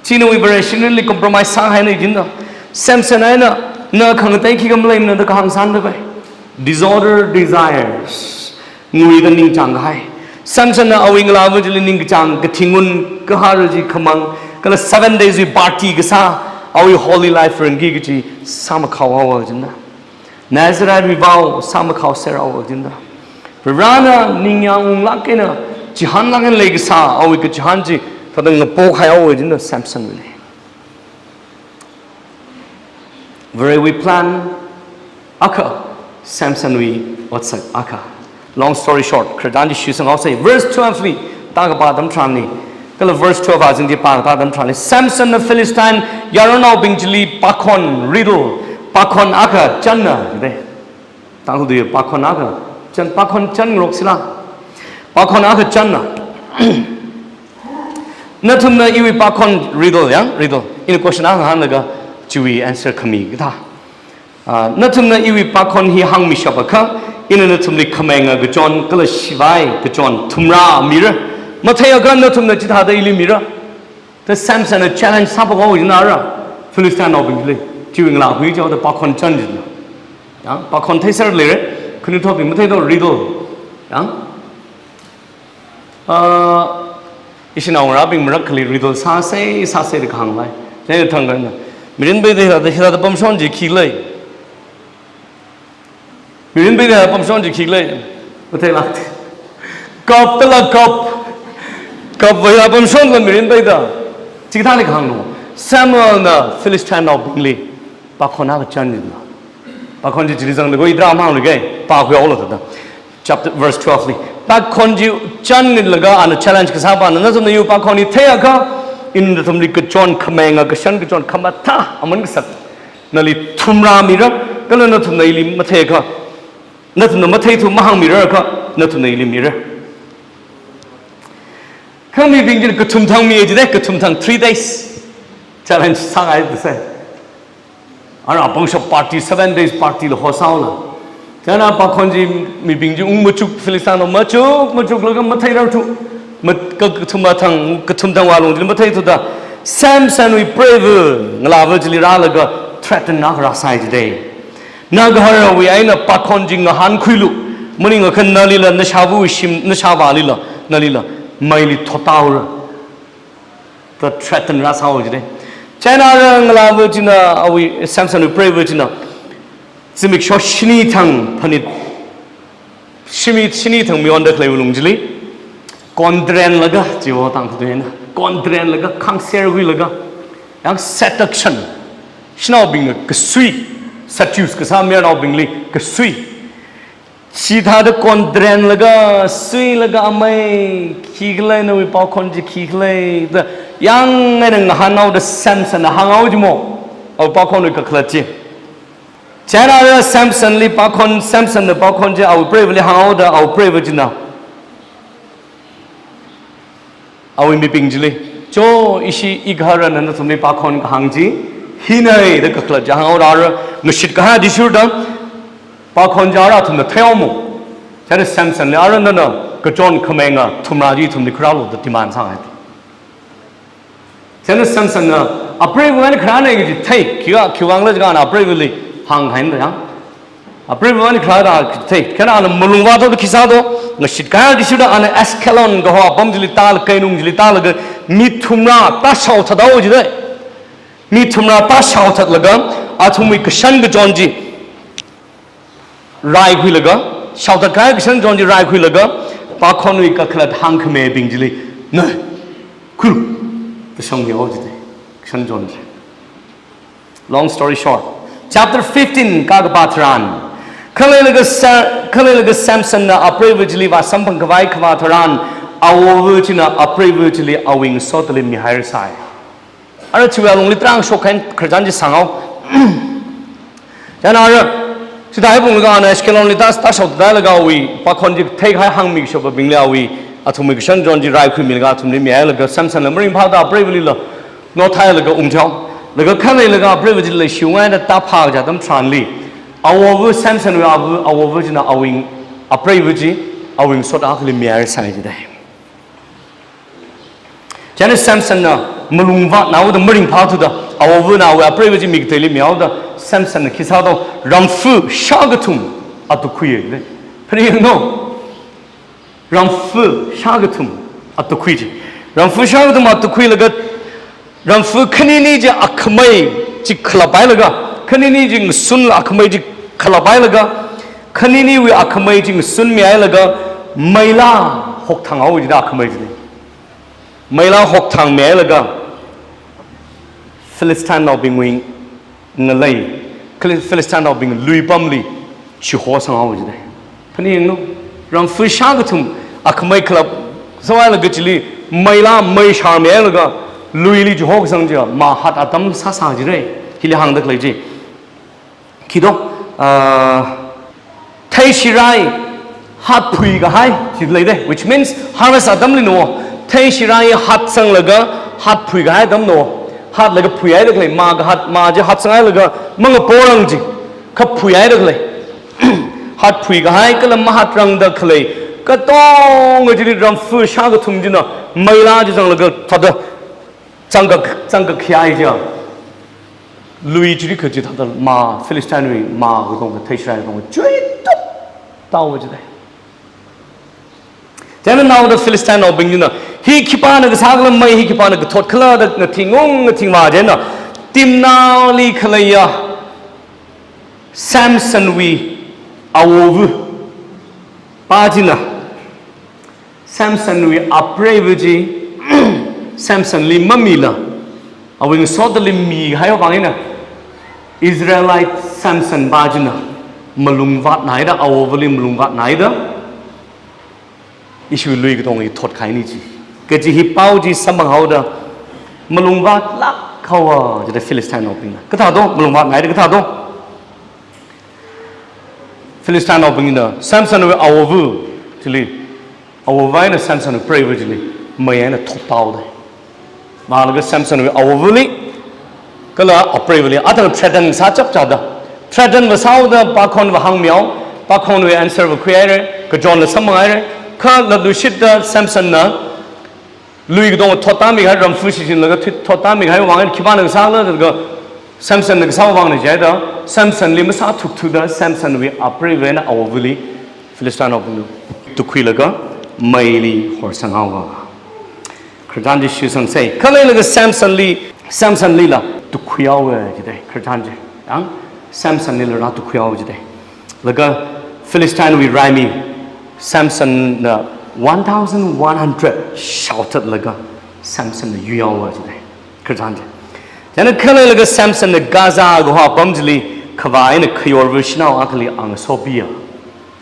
China Vare shinrinli compromise sāhaina jina da. Samson eina, na khangatei khikha maleimana da kahāng sāna da bai. Disorder desires. Nguida ningchāng kahai. Samsonna awui ngalāva chili ningkachāng, kathingun, kahara chi khamang, kala seven days wui party kasā, awui holy life rānki kaji sāmakhao haowa jina da. Nazarite wui vow sāmakhao serhaowa jina da. Varena ningyāng unglāk eina, chihānlāk eina leikasā, awui kachihān chi, thāda ngapokhai haowa jina da Samsonwuili. Varewui plan akha, Samsonwui otsak akha. Long story short, khararchan chi shisang haosei. Verse twelve li, tākapā atam tharanli. Kala verse twelve azing chi pākatā atam tharanli. Samsonna Philistine yaronnaobing chili pākhon, riddle, pākhon akha channa, de. Tangkhul tui pākhon akha chan, pākhon channgarok sila. Pākhon akha channa. Nathumna iwui pākhon, riddle, yang, riddle. Ina question akha hānglaga, chiwui answer khami kathā. Ah, nathumna iwui pākhon hi hāngmishapakha, ina nathumli khameinga kachon, kala shivai kachon, thumrā mira. Matheiakha nathumna chithāda ili mira. Da Samsonna challenge sāpakao jina ara, Philistinenaobingli, chiwui ngalākhui chaoda pākhon chan jina. Yang, pākhon theiser leira, khanuithotbing matheida riddle. Yang, ah, ishi naongarābing marakkhali riddle sāsei, sāsei da kahāng lei. Chieina thangkha ina, mirin peida hithāda, hithāda pamshon chi khi lei. Mirin peida pamshon chi khi lei. Matheilāk. Cup tala cup. Cup va hithāda pamshonla mirin peida. Chikathāli kahāngna. Samuelna Philistinenaobingli pākhon akha chan jina. Pākhon chi chili zangda ko itra mang lu ke. Pākhuihaolu thāda. Chapter, verse twelve li. Pākhon chi chanlaga ana challenge kasāpana, nathumna iwui pākhon hi theiakha, ina nathumli kachon khameinga kashan kachon khamathā aman kasat, nali thumrā mira, kala nathumna ili matheiakha, nathumna matheithu mahāngmirakha, nathumna ili mira. Kha mibing china kathum thang mi jide, kathum thang, three days. Challenge sāngai da sai. Ara pangshap party, seven days party la host haola. Chieina pākhon chi mibing chi ung machuk, Philistinenaobing machuk, machuklaga matheirarthu. Mat-, ka-, kathum thang, kathum thang vālung chili matheithuda, Samsonwui preiva, ngalāva chili rālaga threaten akha rāsai jide. Nagaharawui eina pākhon chi ngahānkhuilu. Maningakha nalila, nashāvawui shim, nashāvālila, nalila meili thothaora. Da threaten rāsāhaowa jide. Chieina ara ngalāva china, awui Samsonwui preiva china, zimiksho shini thang phanit, shimi shini thang mayonda khalei lung chili, kondrenlaga, chiwo Tangkhul tuina, kondrenlaga, khangser khuilaga, yang seduction, shanaobingna kasui, seduce kasā mayarnaobingli kasui. Chithāda kondrenlaga, suilaga amei, khikhala nawui pākhon chi khikhala, da yang eina ngahānhaoda Samsonna hānghao jimo, awui pākhonwui kakhalat chi. Chieina ara Samsonli pākhon, Samsonna pākhon chi awui preivali hānghaoda, awui preiva china awui mibing chili, cho, ishi igaharana nathumli pākhon kahāng chi hinai da kakhalat chi hānghaoda ara, ngashit kahai athishurda pākhon chi ara athumna theihaomo. Chieina Samsonli ara nana kachon khameinga thumrā chi ithumli khuirālu da demand sāngai. Chieina Samsonna apreiva eina kharāna kaji thei, khiwui, khiwui vangla jiakha ana apreivali hānghaida yang. Apreiva eina kharāda thei, kha ana malung vāthuda khi sāthu, ngashit kahai athishurda ana Ashkelon kaho apam chili tālaga, keinung chili tālaga, mi thumrā tāshaothathaowa jide. Mi thumrā tāshaothatlaga, athumwui kashan kachon chi raikhuilaga, shaothat kahai kashan kachon chi raikhuilaga, pākhonwui kakhalat hāngkhamibing chili, na, khuilu, da shongmihaowa jide, kashan kachon chi. Long story short, chapter fifteen kakapā tharan, khaleilaga Sa-, khaleilaga Samsonna apreiva chili vāsamphang khavai khavā tharan, awova china apreiva chili awui ngasotali mihairasai. Ara chiwui alungli tarākha shokkahai khararchan chi sānghao. Chieina ara, chithāda haipunglaga ana Ashkelonli tā, tāshaothatlaga awui pākhon chi theikahai hāngmikashapabingli awui Athumwui kashan chon chi raikhuimilaga athumli mihailaga Samsonla maringphāda apreivali la nothailaga ungchao. Laga khaleilaga apreiva chili leishingaida tāphā kaja atam tharanli, awova, Samsonwui ava, awova china awui apreiva chi awui ngasot akhali mihaisai jidai. Chieina Samsonna malungvātnāhaoda maringphāthuda, awovana awui apreiva chi mi kateili mihaoda, Samsonna khi sātao, ramfa shākathum atukhui jidai. Phaningno. Ramfa shākathum atukhui chi. Ramfa shākathum atukhuilaga, ramfa khanini chi akhamei chi khalap hailaga, khanini chi ngasunla akhamei chi khalap hailaga, khaniniwui akhamei chi ngasunmihailaga, meila hokthānghao jida akhamei chili. Meila hokthāngmihailaga, Philistinenaobingwui ngalei, Phili-, Philistinenaobing lui pamli chihosanghao jidai. Phaningno, ramfa shākathum akhamei khalap sāhailaga chili meila mei sharmihailaga luili chihosang chiakha, mā hat atam sāsā jidai. Hili hāngda khalei chi. Khi do, ah, theishirai hatphui kahai, chi leidai, which means harvest atamli no, theishirai hatsanglaga hatphui kahai atam no, hatlaga phuihaida khalei, mā kahat, mā chi hatsanghailaga mangaporang chi, kha phuihaida khalei. Hatphui kahai kala mahatrangda khalei, katonga chili ramfa shākathum china meila chi zanglaga thāda zangka, zangkakhuihai chiakha, lui chili kha chithāda mā, Philistinewui mā katonga, theishirai katonga chuituk tāhaowa jidai. Chieina naoda Philistinenaobing china, hi khipāna kasā khala, mei hi khipāna kathot khala da ngathing-ung ngathingvā chieina, Timnahli khaleiya Samsonwui awova pa china, Samsonwui apreiva chi Samsonli mamila, awui ngasotli mihaiwui vang eina, Israelite Samson pa china malungvātnāhaida, awovali malungvātnāhaida, ishi lui katonga hi thotkahaina chi. Kaji hi pao chi samphanghaoda malungvātlāk haowa jida Philistinenaobingna. Kathā do, malungvātnāhaida kathā do. Philistinenaobingna Samsonwui awova chili, awova eina Samsonwui preiva chili mei eina thothaoda, vālaga Samsonwui awovali kala apreivali athang threaten sā chapchāda, threaten va sāhaoda, pakhon va hāngmihao, pakhonwui answer va khuihaira, kachonla samphanghaira, kha latluishitta Samsonna lui katonga thottāmi kahai, ramfa shichinlaga thi-, thottāmi kahai vang eina khipāna kasā khala da, Samsonna kasā vangna jihaida, Samsonli masāthukthuda, Samsonwui apreiva eina awovali Philistinenaobingna tukhuilaga meili horsanghaowa. Khararchan chi shitsangsa. Khaleilaga Samsonli, Samsonlila tukhuihaowa jidai, khararchan chi. Yang, Samsonlila rātukhuihaowa jidai. Laga Philistinewui raimi Samsonna one thousand one hundred shaothatlaga Samsonna yuihaowa jidai, khararchan chi. Chieina khaleilaga Samsonna Gaza kaho apam chili khavā eina khayorva shanao akhali a ngasopiya.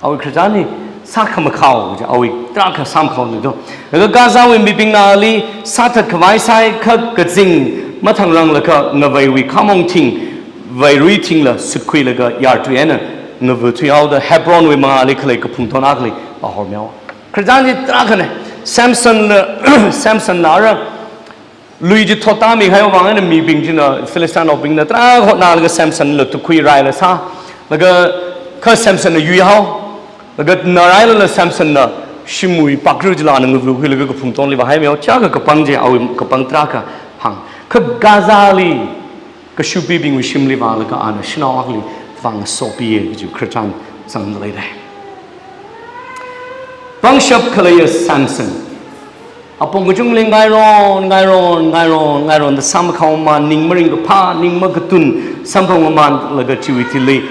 Awui khararchan hi sākhamakhao kaja, awui tarākha sāmakhao ni do. Laga Gazawui mibingna ali sāthat khavai sāhai, kha kazing mathangranglakha ngaveiwui khamong thing, veirui thingla sutkhuilaga yartui eina ngavuthuihaoda Hebronwui mangāli khalei kaphungton akhali pahormihaowa. Khararchan chi tarākhana, Samsonna, Samsonna ara lui chi thottāmi kahai vang eina mibing china, Philistinenaobingna tarākha hotnālaga Samsonla tukhui raila sā, laga kha Samsonna yuihao, laga narailala Samsonna shimwui pakru chila ana ngavukhuilaga kaphungtonli vāhaimihao, chiakha kapang chi, awui kapang tarākha hāng. Kha Gazali kashubibingwui shimli vālaga ana shanao akhali vāngasopiya kaji khararchan zangda leidai. Pangshap khaleiya Samson. Apong kachungli ngairon, ngairon, ngairon, ngaironda sāmakhao mamān, ning maringkaphā, ning makatun, samphang mamānlaga chiwui thili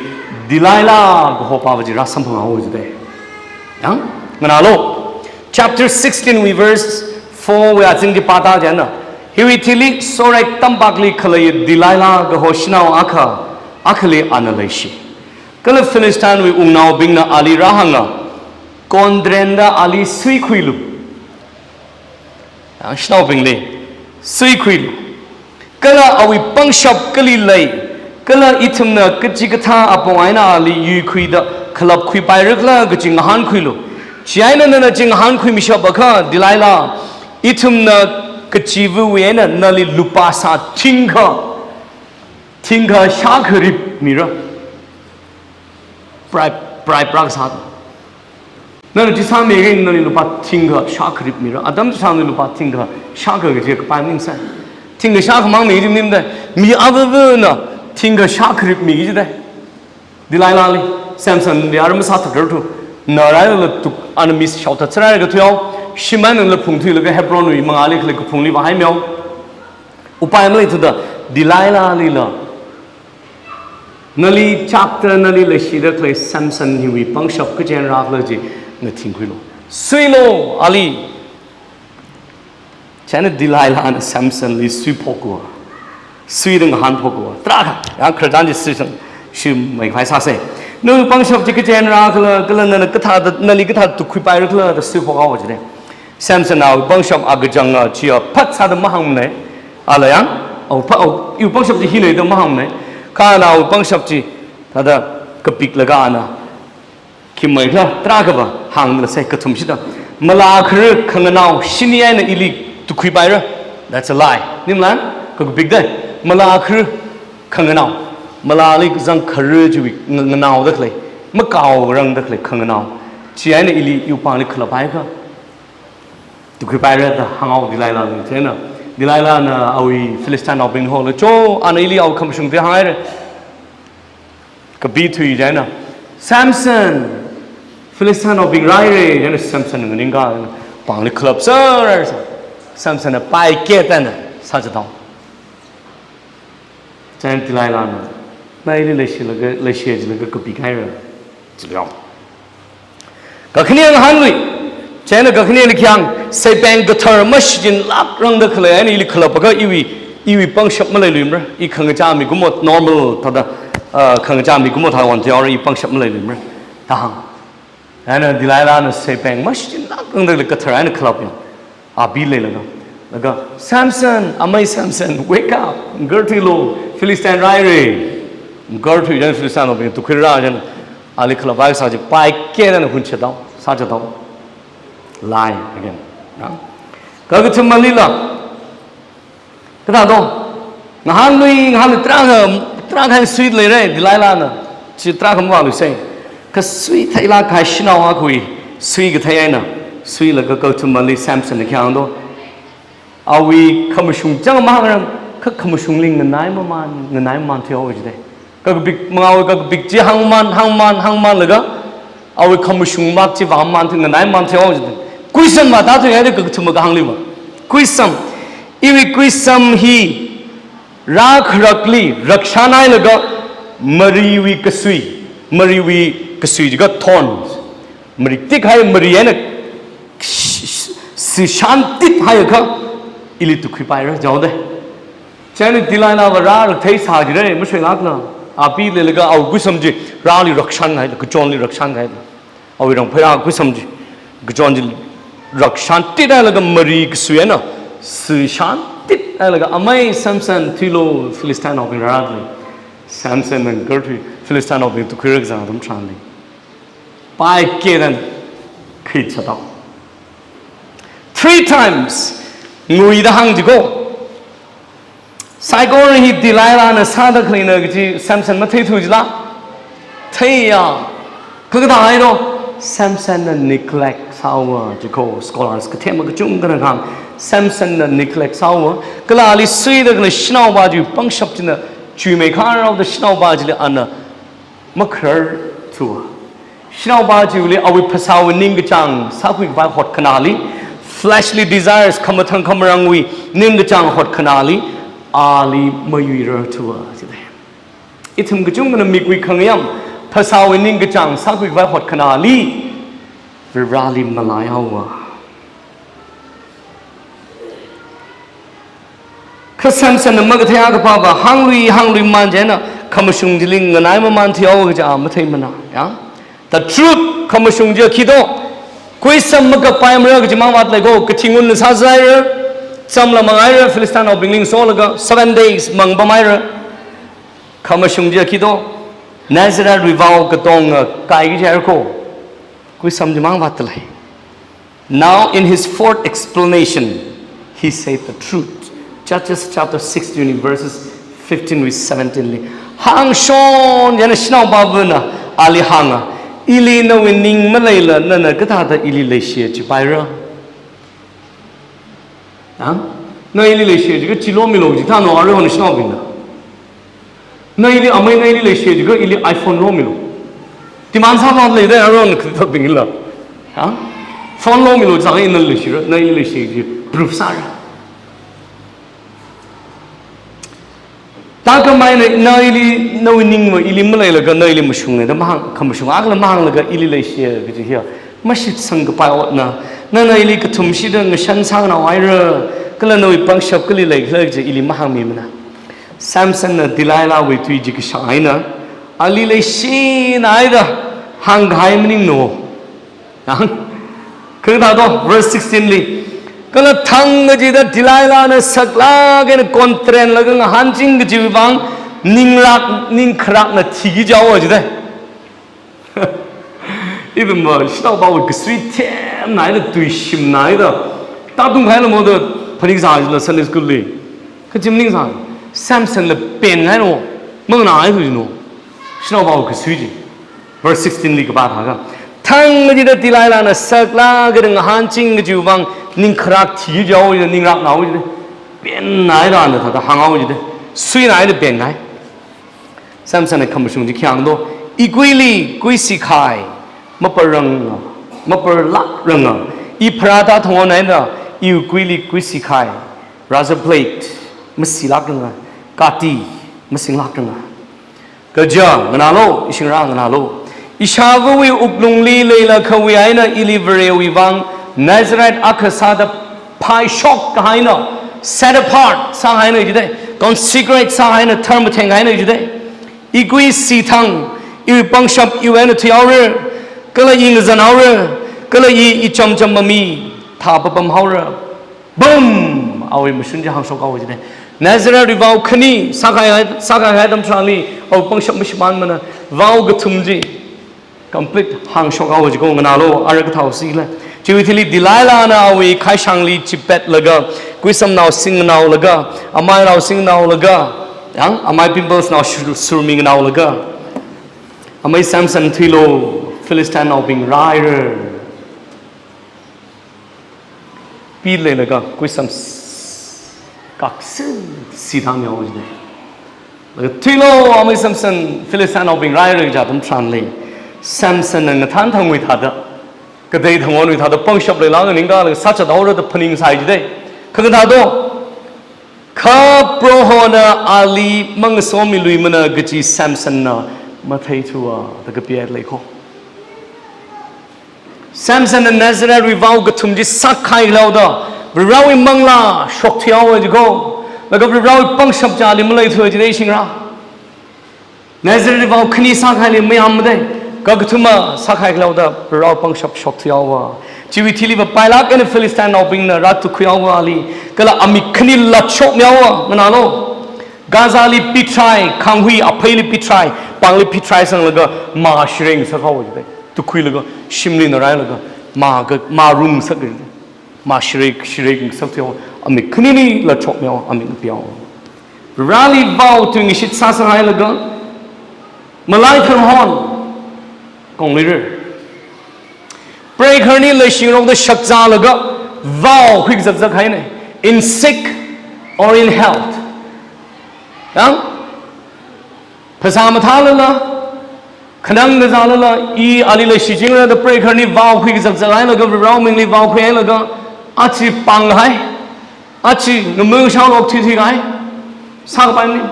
Delilah kaho pava chi rāsamphanghaowa jidai. Yang, nganālu. Chapter sixteen wui verse four wui azing chi pāda chieina, hiwui thili Sorek tampakli khalei Delilah kaho shanao akha, akhali ana leishi. Kala Philistinewui wungnaobingna ali rāhānga, kondrenda ali suikhuilu. Yang shanaobingli, suikhuilu. Kala awui pangshap kali lei, kala ithumna kachikathā apong eina ali yuikhuida khalap khuipaira khala kaji ngahānkhuilu. Chieina nana chi ngahānkhuimishapakha, Delilah, ithumna kachiva̱wui eina nali lupā sā thingkha, thingkha shākharip mira. Prai, prai prak sā. Nana chi sāmiakha nali lupā thingkha shākharip mira. Atam chitharan lupā thingkha shākha kaji kapai maningsai. Thingkha shākhamang mi kaji maningda. Mi avāva̱na thingkha shākharip miki jida. Delilah li, Samson li ara masāthakrarthu. Naraila tuk ana mi shaothat sārai kathuihaowa. Shimānla phungthuilaga Hebronwui mangāli khalei kaphungli vāhaimihaowa. Upai maleithuda, Delilah lila, nali chapter nali leishida khalei Samson hiwui pangshap kachi eina rākhala chi ngathingkhuilu. Suilu, ali. Chieina Delilahna Samsonli suiphokhaowa. Suida ngahānphokhaowa. Tarākha, yang khararchan chi sui sang, sui mai khai sāsei. Nawui pangshap chi kachi eina rākhala, kala nana kathāda, nali kathāda tukkhuipaira khala da suiphokhaowa jida. Samsonna awui pangshap akachanga chiya phat sāda mahāngmanei. Ala yang, awui pa, awui, iwui pangshap chi hinei da mahāngmanei. Kha ana awui pangshap chi, thāda kapiklaga ana khi mai khala, tarākhava hāngda leisei kathum shida. Malā khara khanganao shini eina ili tukkhuipaira. That's a lie. Ning malang, kakapik dei. Malā khara khanganao. Malāli kazang khara chiwui nga-, nganaoda khalei. Makaorangda khalei khanganao. Chi eina ili iwui pāngli khalaphaikha tukkhuipaira da hānghaowa Delilahli. Chieina Delilahna awui Philistinenaobing holo, cho, ana ili awui khamashung chi hānghaira. Kapithui chieina, Samson, Philistinenaobing rāhaira, chieina Samson nganingkha, pāngli khalap sārai sā. Samsonna paiketana sāchithao. Chieina Delilahna, na ili leishilaga, leishiya jilaga kapikhaira. Chithao. Kakhane ngahānlui. Chieina kakhaneli khayang, seipeng kathar mashichinlākrangda khalei eina ili khalapakha iwui, iwui pangshap maleiluimara. I khangachā mikumo normal thāda, ah, khangachā mikumo thāda wan theora, i pangshap maleiluimara da hāng. Chieina Delilahna seipeng mashichinlākrangda khalei kathar eina khalapya. Api leilaga. Laga, Samson, amei Samson, wake up, ngakarthuilu, Philistine rāhaira. Ngakarthui chieina Philistinenaobing tukkhuira chieina, ali khalaphaisa chi paiketana hunchithao, sāchithao. Lie again. Ya. Kakathumali la. Kathāda, ngahānlui, ngahānlui tarākha, tarākha sui leira, Delilahna. Chi tarākha mavāluisei. Kha sui theilāk kahai shanao akhawui sui kathei eina, suilaga kakathumali Samsonna khi hāngdo. Awui khamashung chang mahāngrang, kha khamashungli nganai mamān, nganai mamān thuihaowa jida. Kakapik, mangāwui kakapik chi hāngmamān, hāngmamān, hāngmamānlaga, awui khamashung mak chi vāmamān thuihaowa, nganai mamān thuihaowa jida. Kuisam vātāthuihaida kakathuma kahāngliva. Kuisam, iwui kuisam hi rākharakli rakshanhailaga mariwui kasui, mariwui kasui jiakha thorns. Mariktikhai mari eina s-, s-, sishantithaiakha ili tukkhuipaira jihaoda. Chieina Delilahva rāraktheisā jira, mashoilākla. Api leilaga awui kuisam chi rāli rakshanhai, kachonli rakshanhai. Awui rangphei rā kuisam chi, kachon chi rakshantithailaga mari kasui eina, sishantithailaga amei Samson thuilu Philistinenaobing rāra. Samsonna ngakarthui Philistinenaobing tukkhuira kazang atam tharanli. Paiketana khi chithao. Three times, nguida hāng jiko. Saikora hi Delilahna sāda khaleina kaji Samson matheithu jila? Theiya. Kha kathāhailo, Samsonna neglect sāhaowa jiko, scholars kathema kachungkhana kahāng, Samsonna neglect sāhaowa, kala ali suida khalei shanaopa chi pangshap china chuimeikharhaoda shanaopa chili ana makhararthuwa. Shanaopa chili awui phasāwui ningkachāng sākhuikhavai hotkhana ali, fleshly desires, khamathang khamarangwui ningkachāng hotkhana ali, ali mayuirarthuwa jida. Ithum kachungkhana mikui khangayam, phasāwui ningkachāng sākhuikhavai hotkhana ali, Vareli malaihaowa. Kha Samsonna makathei akha pāva, hānglui, hānglui mamān chieina, khamashung chili nganai mamān thuihaowa kaja matheimana, ya. The truth, khamashung chiya khito, kuisam makapaimara kajimang vātleiko, kathi ngunla sāzaira, chamla mangaira, Philistinenaobingli ngasolaga, seven days mangpamhaira. Khamashung chiya khito, Nazarethwui vow katonga kaikajirako, kuisam chimang vātlei. Now, in his fourth explanation, he said the truth. Judges chapter sixteen, verses fifteen with seventeen li. Hāngshon, yana shanaopavana ali hānga, ili nawui ning maleila nana kathāda ili leishiya jipaira? Ha? Na ili leishiya jiakha chi lomilu jithāno, aruihon shanaobingna. Na ili amei, na ili leishiya jiakha ili iPhone lomilu. Demand sāda leida aruihon khuitabingla. Ha? Phone lomilu, zang ina leishira, na ili leishiya ji proof sāra. Thākhamei eina na ili, nawui ningva ili maleilaga na ili mashunga da mahāng, khamashung akhala mahānglaga ili leishiya kaji hiya mashitsangkapai otna. Nana ili kathumshida ngashan sānganao haira, kala nawui pangshap kali leikhala kaji ili mahāngmimana. Samsonna Delilahwui tui chi kashā eina, ali leishina haida hāngkahai maningno. Hāng, kha thāda, verse sixteen li. Kala thang kachida Delilahna saklāk eina kontrenlaga ngahānching kajiwui vang ningrak, ningkharakna thiki jihaowa jida. Even ma, shanaopawui kasui themna haida, tuishimna haida, tātung khailamo da phaningsā jila Sunday school li. Kha chi maningsā, Samsonna pen haino, manganāhaithu jino. Shanaopawui kasui chi. Verse sixteen li kapā thākha, thang kachida Delilahna saklāk eina ngahānching kajiwui vang ningkharak thiki jihaowa jida, ningrakna haowa jida. Penna haida na thāda hānghaowa jida. Suina haida penhai. Samsonna khamashung chi khi hāng do, ikuili kuisi khai, maparranga, maparlākranga, i pharāda thangwon eina, iwui kuili kuisi khai, razor blade, masilākranga, kati, masinglākranga. Kaja, nganālu, ishingra nganālu. Ishāvawui wuklungli leilakhawui eina ili Varewui vang Nazarite akha sāda phaishok kahaina, set apart sāhaina jida, consecrate sāhaina, tharmatheng haina jida. Ikui sithang, iwui pangshap iwui eina thuihaora, kala i ngazanhaora, kala i icham cham mami thāpapamhaora. Boom! Awui mashun chi hāngshok haowa jida. Nazarite wui vow khani sākahai, sākahai atam tharanli, awui pangshap mashimānmana, vow kathum chi complete hāngshok haowa jiko, nganālu, ara kathāhaosila. Chiwui thili Delilahna awui khaishangli chipetlaga, kuisamnao singnaolaga, amainao singnaolaga, yang, amai pimples nao sur-, surmingnaolaga, amei Samson thuilu, Philistinenaobing rāhaira. Pi leilaga kuisam s-, kaksin sithang mihaowa jida. Laga thuilu, amei Samson, Philistinenaobing rāhaira kaja atam tharanli, Samsonna ngathān thangwui thāda, katei thangwonwui thāda pangshap leilāka ningkalaga sāchathaora da phaningsai jida. Kha kathā do, kha Prohona ali mangasomiluimana kaji Samsonna matheithuwa da kapiet leiko. Samsonna Nazarite wui vow kathum chi sākahai khala da, Varewui manglā shokthuihaowa jiko. Laga Varewui pangshap chi ali maleithuwa jida ishingra. Nazarite wui vow khani sākahaili mayāmma da, kakathuma sākahai khala da, Varewui pangshap shokthuihaowa. Chiwui thiliva pailāk eina Philistinenaobingna rātukhuihaowa ali, kala amik khani latshokmihaowa, nganālu. Gazali pitrai, khanghui apheili pitrai, pāngli pitrai sanglaga mā shirei ngasakhaowa jida. Tukhuilaga, shimli narailaga, mā ka, mā rung ngasak, mā shirei, shirei ngasakthuihaowa, amik khanili latshokmihaowa, amik ngapihaowa. Vareli vow tuingashit sāsanghailaga, malai tharhon kongluira. Preigahar eina leishingarokda shakzālaga vow khuikazakzak haina, in sick or in health. Yang, phasā mathālala, khanang kazālala, i ali leishichingra da preigahar eina vow khuikazakzak hailaga, Varewui mingli vow khuihailaga, aja pānghai, aja ngamung shaolok thuithuihai, sākapai maning.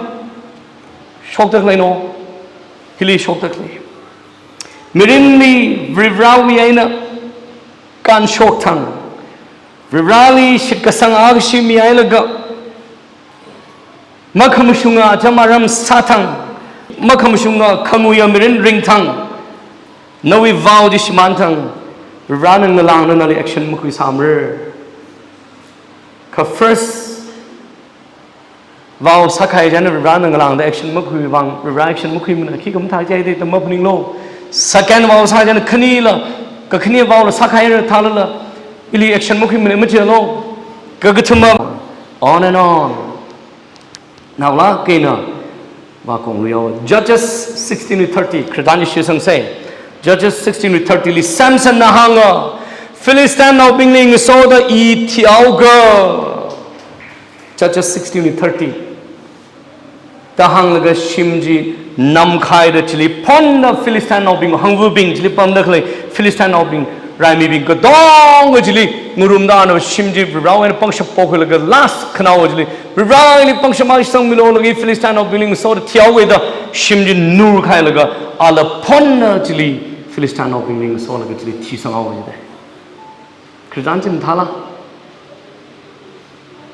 Shokda khaleino, hili shokda khalei. Mirinli Varewui eina kānshok thang, Vareli shitkasang akha shimihailaga, makhamashunga chamaram sāthang, makhamashunga khanguiya mirin ringthang, nawui vow chi shimānthang, Varena ngalāngda nali action makhuisāmara. Kha first vow sākahai china Varena ngalāngda action makhuivang, Vare action makhuimana, khikha mathā jihaida da maphaninglu. Second vow sā china khanila, kakhane vowla sākahaira thālala, Ili action makhuimana machilo. Kakathuma. On and on. Naolāk eina vākonglu yao. Judges sixteen wui thirty. Khararchan chi shitsangsa. Judges sixteen wui thirty li Samsonna hānga, Philistinaobingli ngasoda i thihaoga. Judges sixteen wui thirty. Da hānglaga shim chi namkhaida chili phonna Philistinaobing, hangvabing chili pamda khalei Philistinaobing, raimibing katonga chili ngarumda ana shim chi Varewui eina pangshap pokhuilaga last khanaowa chili Vareli pangshap masangmilu, laga Philistinaobingli ngasoda thihaoga da shim chi nurkhailaga ala phonna chili Philistinaobingli ngasolaga chili thisanghaowa jida. Khararchan chi mathāla.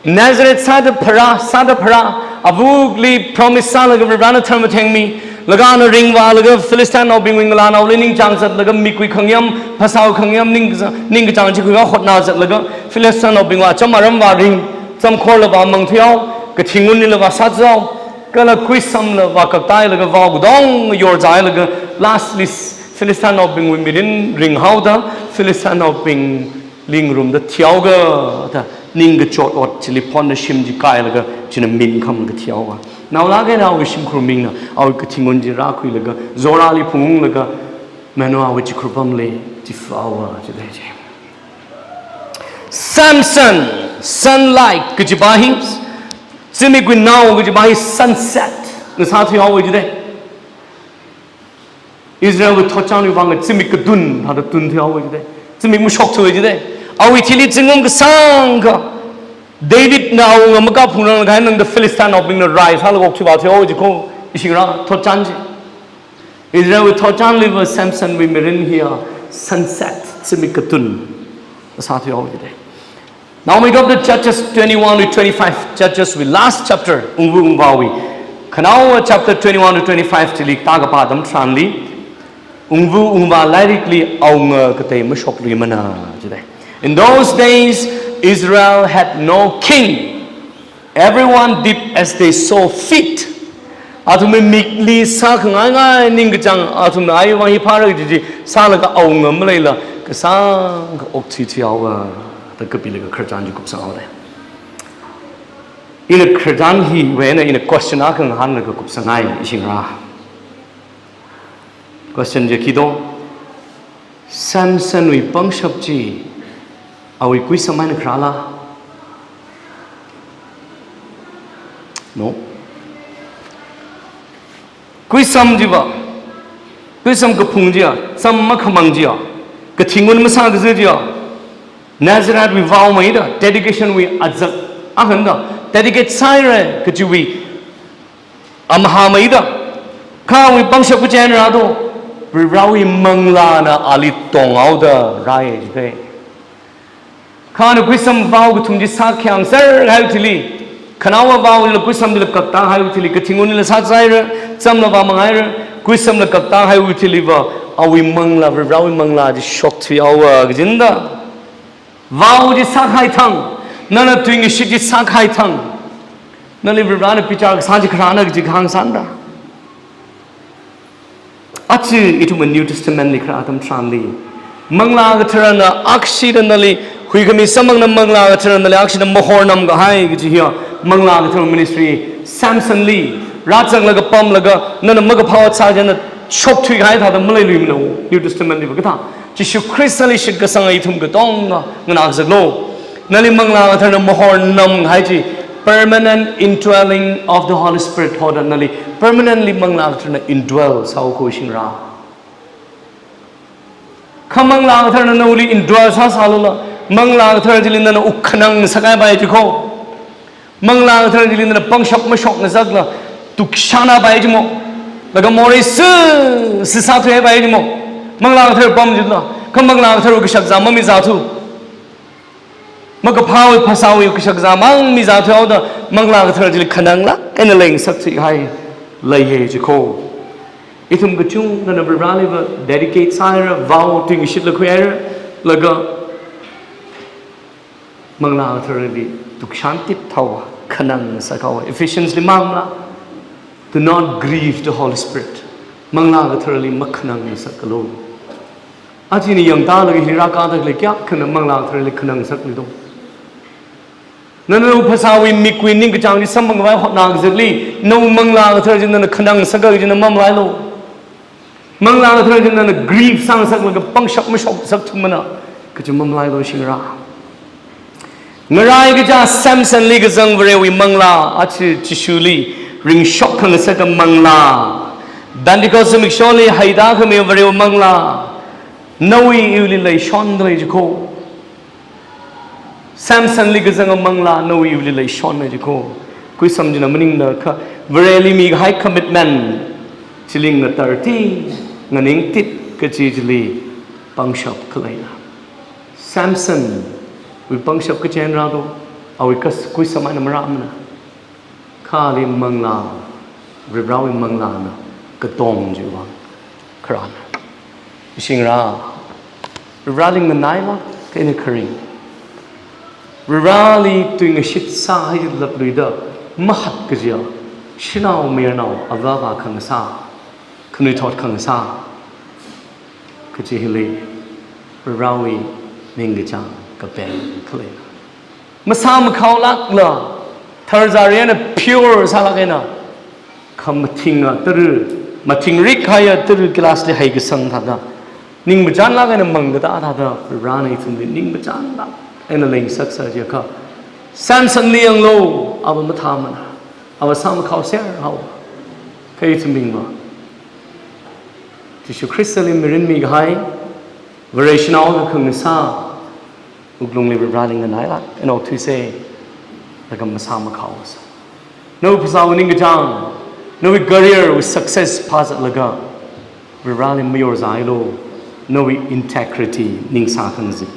Nazareth sāda pharā, sāda pharā, avukli promise sālaga Varena tharmathengmi, laga ana ringvālaga Philistinaobingwui ngalānaoli ningchāng zatlaga mikwui khangayam, phasāwui khangayam, ning, ningkachāng chi khuiva hotna zatlaga, Philistinaobingwui acham aram vāring, chamkhorla vāmang thuihao, kathingunlila vāsāzao, kala kuisamla vākaktāhailaga vao katonga yorzāhailaga, lastly Philistinaobingwui mirin ringhaoda, Philistinaobing li ngarumda thihaoga da ningkachot ot chili phonna shim chi kailaga china min khamlaga thihaowa. Naolāk eina awui shimkhur mingna awui kathingun chi rākhuilaga Zorali phungunglaga Manoahwui chikhur pamli chifāhaowa jida chi. Samson, sunlight kajipa hi, zimikwui nao kajipa hi sunset na sāthuihaowa jida. Israelwui thotchanwui vang zimik katun thāda tunthuihaowa jida. Zimik mashokthuihaowa jida. Awui thili zingkum kasāngkha Davidna awunga makap phungrang kahai nangda Philistinaobingna rai sālaga okthui vāthuihaowa jiko, ishingra thotchan chi. Israelwui thotchanliva Samsonwui mirin hiya sunset, zimik katun sāthuihaowa jida. Now we go to Judges twenty-one to twenty-five, Judgeswui last chapter, Ungva Ungvāwui. Khanaowa chapter twenty-one to twenty-five chili tākapā atam tharanli, Ungva Ungvā lairikli awunga katei mashokluimana jida. In those days, Israel had no king. Everyone did as they saw fit. Athumwui mikli sākhangaingai ningkachāng, athumna ai vang hi phāra kaji chi sālaga awunga maleila kasāngkha okthuithuihaowa da kapilaga khararchan chi kupsanghaoda. Ina khararchan hiwui eina ina question akha ngahānlaga kupsangngai, ishingra. Question chi khi do? Samsonwui pangshap chi awui kuisam eina kharāla? No. Kuisam chiva, kuisam kaphung chiya, cham makhamang chiya, kathingun masākaza chiya, Nazarethwui vow maida, dedicationwui azak, akhanda dedicate sāhaira kajiwui amahā maida, kha awui pangshap kachi eina rā do? Varewui manglāna ali tonghaoda rāya jida. Kha ana kuisam vow kathum chi sākhayang serhaiwui thili, khanaowa vow chila kuisam chila kaktāhaiwui thili, kathingunlila sāzāhaira, chamla vāmanghaira, kuisamla kaktāhaiwui thiliva awui manglā, Varewui manglā chi shokthuihaowa kajina da. Vow chi sākahai thang, nana tuingashit chi sākahai thang, nali Varena bichar kasā chi kharāna kaji kahāng sāna da. Aja ithum New Testament li kharā atam tharanli, Manglā Katharana akshida nali huikhami samphangna, Manglā Katharana nali akshida mahornam kahai kaji hiya Manglā Kathara ministry. Samsonli rāzanglaga pamlaga nana makaphā sā china shokthui kahai thāda maleiluimana. New Testament liva kathā Jishu Khristali shitkasanga ithum katonga nganākazaklu. Nali Manglā Katharana mahornam kahai chi, permanent indwelling of the Holy Spirit hoda nali permanently Manglā Katharana indwell sāhaowa ko ishingra. Kha Manglā Katharana nawuili indwell sāsālala, Manglā Kathara chili nana wukkhanang sākahai pai jiko. Manglā Kathara chili nana pangshap mashokngasakla tukshana pai jimo. Laga morei si, si sāthuihai pai jimo. Manglā Kathara pam jila, kha Manglā Katharawui kashakazā mamizāthu. Makaphāwui phasāwui kashakazā mang mizāthuihaoda Manglā Kathara chili khananglāk eina leingasakthuikahai leiya jiko. Ithum kachungkhana Vareliva dedicate sāhaira, vow tuingashitla khuihaira, laga Manglā Katharali tukshantithaowa, khanangngasakhaowa. Ephesians li mamala, "Do not grieve the Holy Spirit." Manglā Katharali makhanangngasakalu. Aja ina yangtālaga hili rākāda khalei kayākha nana Manglā Katharali khanang ngasakli do. Nana nawui phasāwui mikwui ningkachāng chi samphangkhavai hotnā kazatli, nawui Manglā Kathara chi nana khanang ngasaka kaji nana mamalailo. Manglā Kathara chi nana grief sāngasaklaga pangshap mashoksak thummana kaji mamalailo shingra. Ngarai kachā Samsonli kazang Varewui Manglā, aja Jishuli ringshok khangasaka Manglā, Pentecost zimiksholi haida khami Varewui Manglā, nawui iwuili leishonda lei jiko. Samsonli kazanga Manglā nawui iwuili leishonna jiko. Kuisam china maningna kha, Vareli mikahai commitment chili ngatartit, nganingtit kaji chili pangshap khaleina. Samsonwui pangshap kachi eina rā do, awui kas kuisam eina marāmana. Kha ali Manglā, Varivarāwui Manglāna katong chiwui vang kharāna. Shingra, Varivarāli nganailāk eina kharing, Varivarāli tuingashit sāhailaluida mahat kajiya, shanao mayarnao avā avā khangasā, khanuithot khangasā kaji hili Varivarāwui ningkachāng kapeng khaleina. Masāmakhaolākla, tharzari eina pure sālāk eina, kha mathinga tara, mathingrik kahaiya tara class li haikasang thāda, ningmachānlāk eina mangkatā thāda, Varivarāna ithumli ningmachānlāk eina leingasaksa jiakha, Samsonli yanglu, ava mathāmana, ava sāmakhao serhao. Kha ithumbingva Jishu Khristali mirin mikahai, Vare shanao khangasā, wuklungli Varivarāli nganailāk eina okthuisa, laga masāmakhaosa. Nawui phasāwui ningkachāng, nawui career wui success phāzatlaga Varivarāli mayorzālu, nawui integrity, ningsā khangazin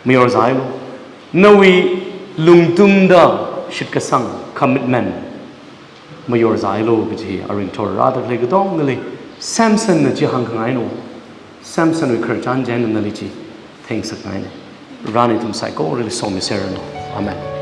mayorzālu, nawui lungtungda shitkasang, commitment mayorzālu kaji aringthor rāda khalei katongali Samsonna chi hāngkhangaina. Samsonwui khararchan chieina nali chi theingasakngaina. Varivarāna ithum saikorali somiserranu. Amen.